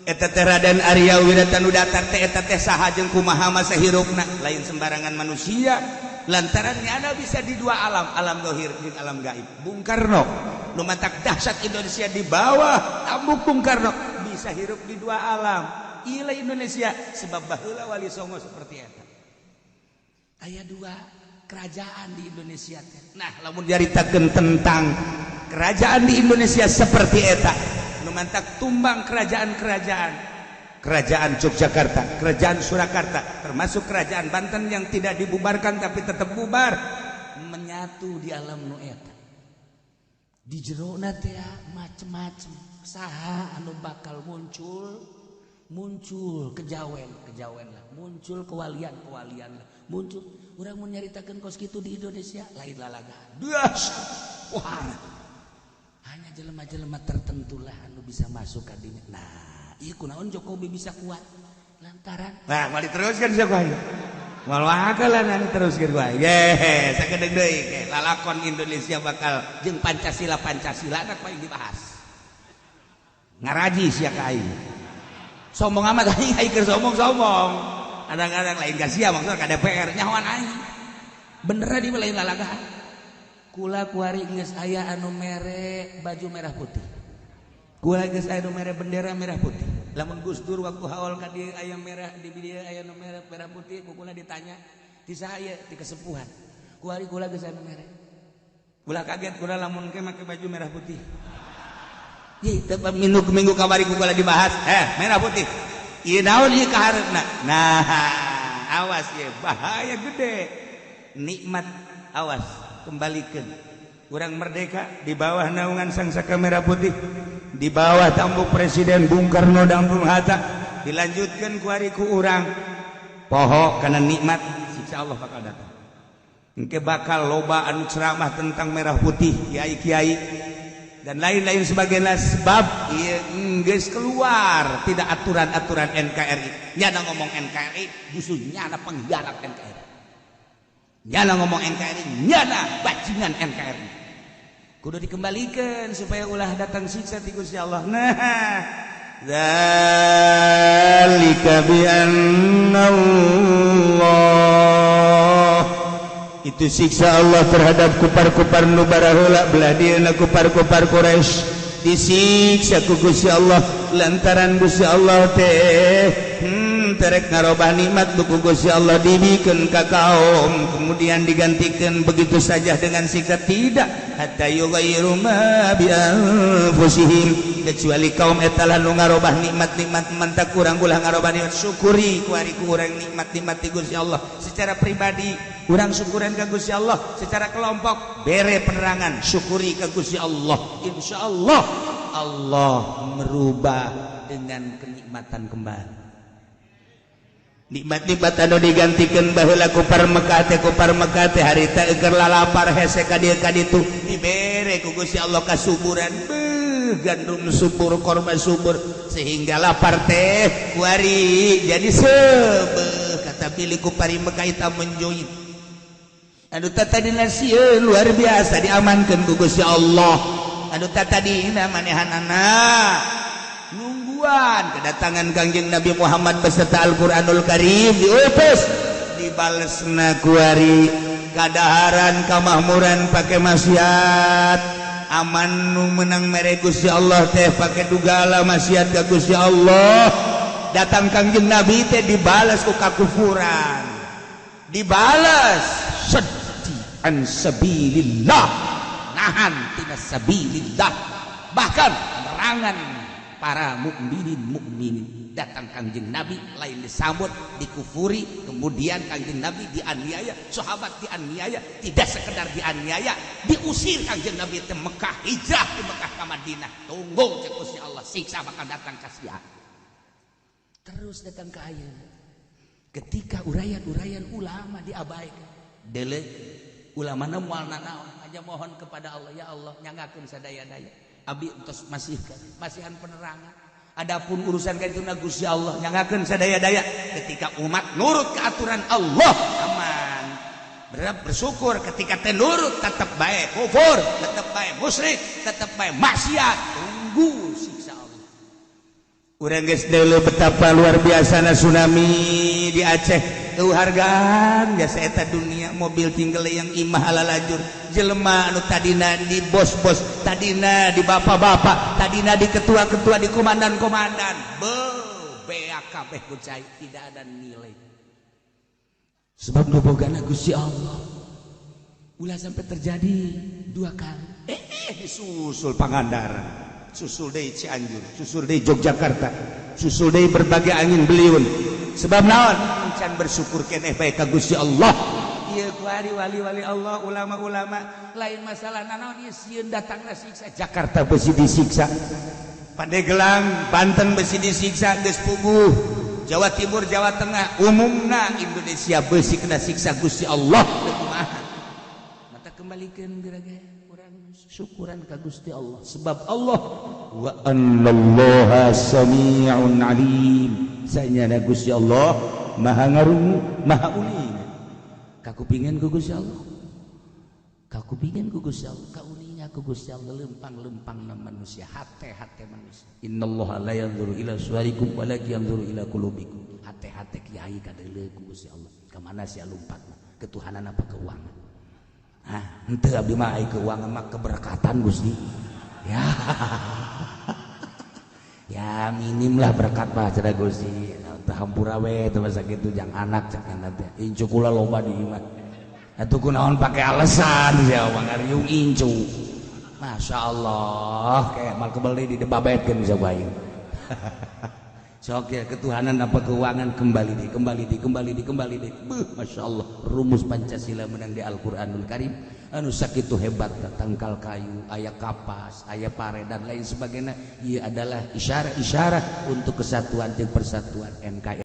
A: Eta teh Raden Arya Wiratanudatar teh eta teh saha jeung kumaha masa hirupna? Lain sembarangan manusia. Lantaran nyana bisa di dua alam, alam dohir jeung alam gaib. Bung Karno nu matak dahsyat Indonesia di bawah tambuk Bung Karno bisa hirup di dua alam. Ieu Indonesia sebab baheula Wali Songo seperti eta. Aya dua kerajaan di Indonesia teh. Nah, lamun dicaritakeun tentang kerajaan di Indonesia seperti eta, nu mantak tumbang kerajaan-kerajaan. Kerajaan Yogyakarta, Kerajaan Surakarta, termasuk Kerajaan Banten yang tidak dibubarkan tapi tetap bubar, menyatu di alam nu eta. Di jerona teh macem-macem, saha anu bakal muncul, muncul kejawen, kejawen lah, muncul kewalian, kewalian lah, muncul. Urang mau nyaritakeun kos kitu di Indonesia lain lalaga. Dahsyat. Wah. Hanya jelema-jelema tertentu lah anu bisa masuk ka dinya. Nah, ieu kunaon Jokowi bisa kuat lantaran nah mau diteruskan siapa aing moal wakalan anu teruskeun wae ge sakedeung deui ge lalakon Indonesia bakal jeung Pancasila Pancasila nak paling dibahas ngaraji sia ka aing sombong amat aing aing keur sombong-sombong kadang-kadang lain ka sia maksudna ka DPR nyahoan aing bener di lain lalagaan kula kuari geus aya anu mere baju merah putih. Kula geus aya nu mere bendera merah putih. Lamun Gus Dur waktu haul ka dieu aya merah di dieu aya nu merah merah putih ku kula ditanya ti saha ieu ti kesepuhan. Kuari kula geus aya nu mere. Ulah kaget kula lamun ke make baju merah putih. Ih teu minggu minggu kamari ku kula dibahas, merah putih. Ieu naon ieu kahareupna? Nah, awas ye bahaya gede. Nikmat awas kembalikan. Urang merdeka di bawah naungan sang saka merah putih, di bawah tampuk Presiden Bung Karno dan Bung Hatta, dilanjutkan kuari ku urang poho karena nikmat siksa Allah bakal datang. Engke bakal loba anu ceramah tentang merah putih, kiai-kiai dan lain-lain sebagainya sebab ieu geus keluar tidak aturan-aturan NKRI. Nyana ngomong NKRI justru nyana pengkhianat NKRI. Nyana ngomong NKRI, nyana bajingan NKRI. Kudu dikembalikan supaya ulah datang siksa ti Gusti Allah. Nah, dzalika bi Allah, itu siksa Allah terhadap kupar-kupar nu baraheula belah dieuna kupar-kupar Quraisy disiksa ku Gusti Allah lantaran Gusti Allah teh terek ngarobah nikmat ku Gusti Allah dibikeun ka kaum kemudian digantikan begitu saja dengan siksa tidak hatta yughayyiru ma bi anfusihim kecuali kaum eta lah nu ngarobah nikmat-nikmat mantak urang ulah ngarobah nikmat syukuri kuari ku urang nikmat-nikmat ti Gusti Allah secara pribadi urang syukuran ka Gusti Allah secara kelompok bere penerangan syukuri ka Gusti Allah insyaallah Allah merubah dengan kenikmatan kembali. Nikmat-nikmat anu digantikan baheula kupar Mekah teh harita keur lalapar hese ka dieu ka ditu dibere ku Gusti Allah kasuburan beuh gandum subur korma subur sehingga lapar teh kuari jadi seubeuh kata pilih kupari Mekah eta menjoin anu tatadina sieun luar biasa diamankeun ku Gusti Allah anu tatadina manehanana nungguan kedatangan Kangjeng Nabi Muhammad beserta Al-Qur'anul Karim diutus dibalesna kuari kadaharan kamahmuran pake maksiat aman nu menang mere Gusti Allah teh pake dugala maksiat ka Gusti Allah datang Kangjeng Nabi teh dibales ku kakufuran dibales sedih an sabilillah nahan tina sabilillah bahkan merangan para mukminin mukminin datang Kangjeng Nabi lain disambut dikufuri kemudian Kangjeng Nabi dianiaya sahabat dianiaya tidak sekedar dianiaya diusir Kangjeng Nabi ke Mekah hijrah di Mekah ke Madinah tunggu cek Gusti Allah siksa bakal datang ka sia terus datang ke ayeuna ketika uraian-uraian ulama diabaikan delek Ulama na moal nanaon aja, mohon kepada Allah, ya Allah, nyanggakeun sadaya-daya. Abdi entos masih masihan penerangan. Adapun urusan ka itu Gusti Allah nyanggakeun sadaya-daya. Ketika umat nurut ke aturan Allah, aman. Berap bersyukur. Ketika teu nurut, tetap baik kufur, tetap baik musyrik, tetap baik maksiat, tunggu siksa Allah. Urang geus deuleu betapa luar biasa tsunami di Aceh. Tuh hargaan biasa eta dunia, mobil tinggal yang imah ala lajur, jelema anu tadina di bos-bos, tadina di bapak-bapak, tadina di ketua-ketua, di komandan-komandan, be beak kabeh ku cai, tidak ada nilai, sebab nu bogana Gusti Allah. Ulah sampai terjadi dua kali. Disusul Pangandaran, susul deui Cianjur, susul deui Yogyakarta, susul deui berbagai angin beliung. Sebab naon? Can bersyukur keneh bae ka Gusti Allah. Ieu kuari wali-wali Allah, ulama-ulama, lain masalah nanaon ieu, sieun datangna siksa. Jakarta besi disiksa, Pandeglang, Banten besi disiksa, geus puguh Jawa Timur, Jawa Tengah, umumna Indonesia besi kena siksa Gusti Allah. Teu kumaha mata kembalikan gerage urang syukuran ka Gusti Allah, sebab Allah wa annallaha sami'un alim. Sanyana Gusti Allah maha ngarungu, maha uning. Kakupingan ku Gusti Allah, kakupingan ku Gusti Allah, kauninga ku Gusti Allah lempang-lempang na manusia, hate-hate manusia. Innallaha la yanzuru ila suwarikum walakin yanzuru ila qulubikum. Hate-hate kiai kadeuleu ku Gusti Allah. Kemana sia lumpat? Ketuhanan apa keuangan? Ah, henteu, abdi mah ai keuangan mah keberkatan Gusti. Ya. Ya minim lah berkat mah cenah Gusti. Teu hampura we teu masa kitu jang anak cek teh. Incu kula loba di imah. Atuh kunaon pake alasan sia ngariung incu. Masya Allah, kayak mal kebeli di debabetkeun bisa bae. Sok ya, ketuhanan apa keuangan? Kembali di, kembali di, kembali di, kembali di. Beuh, Masya Allah, rumus Pancasila menang di Al-Qur'anul Karim. Anu sakitu hebat, tangkal kayu, aya kapas, aya pare, dan lain sebagainya. Ia adalah isyarat-isyarat untuk kesatuan dan persatuan NKRI.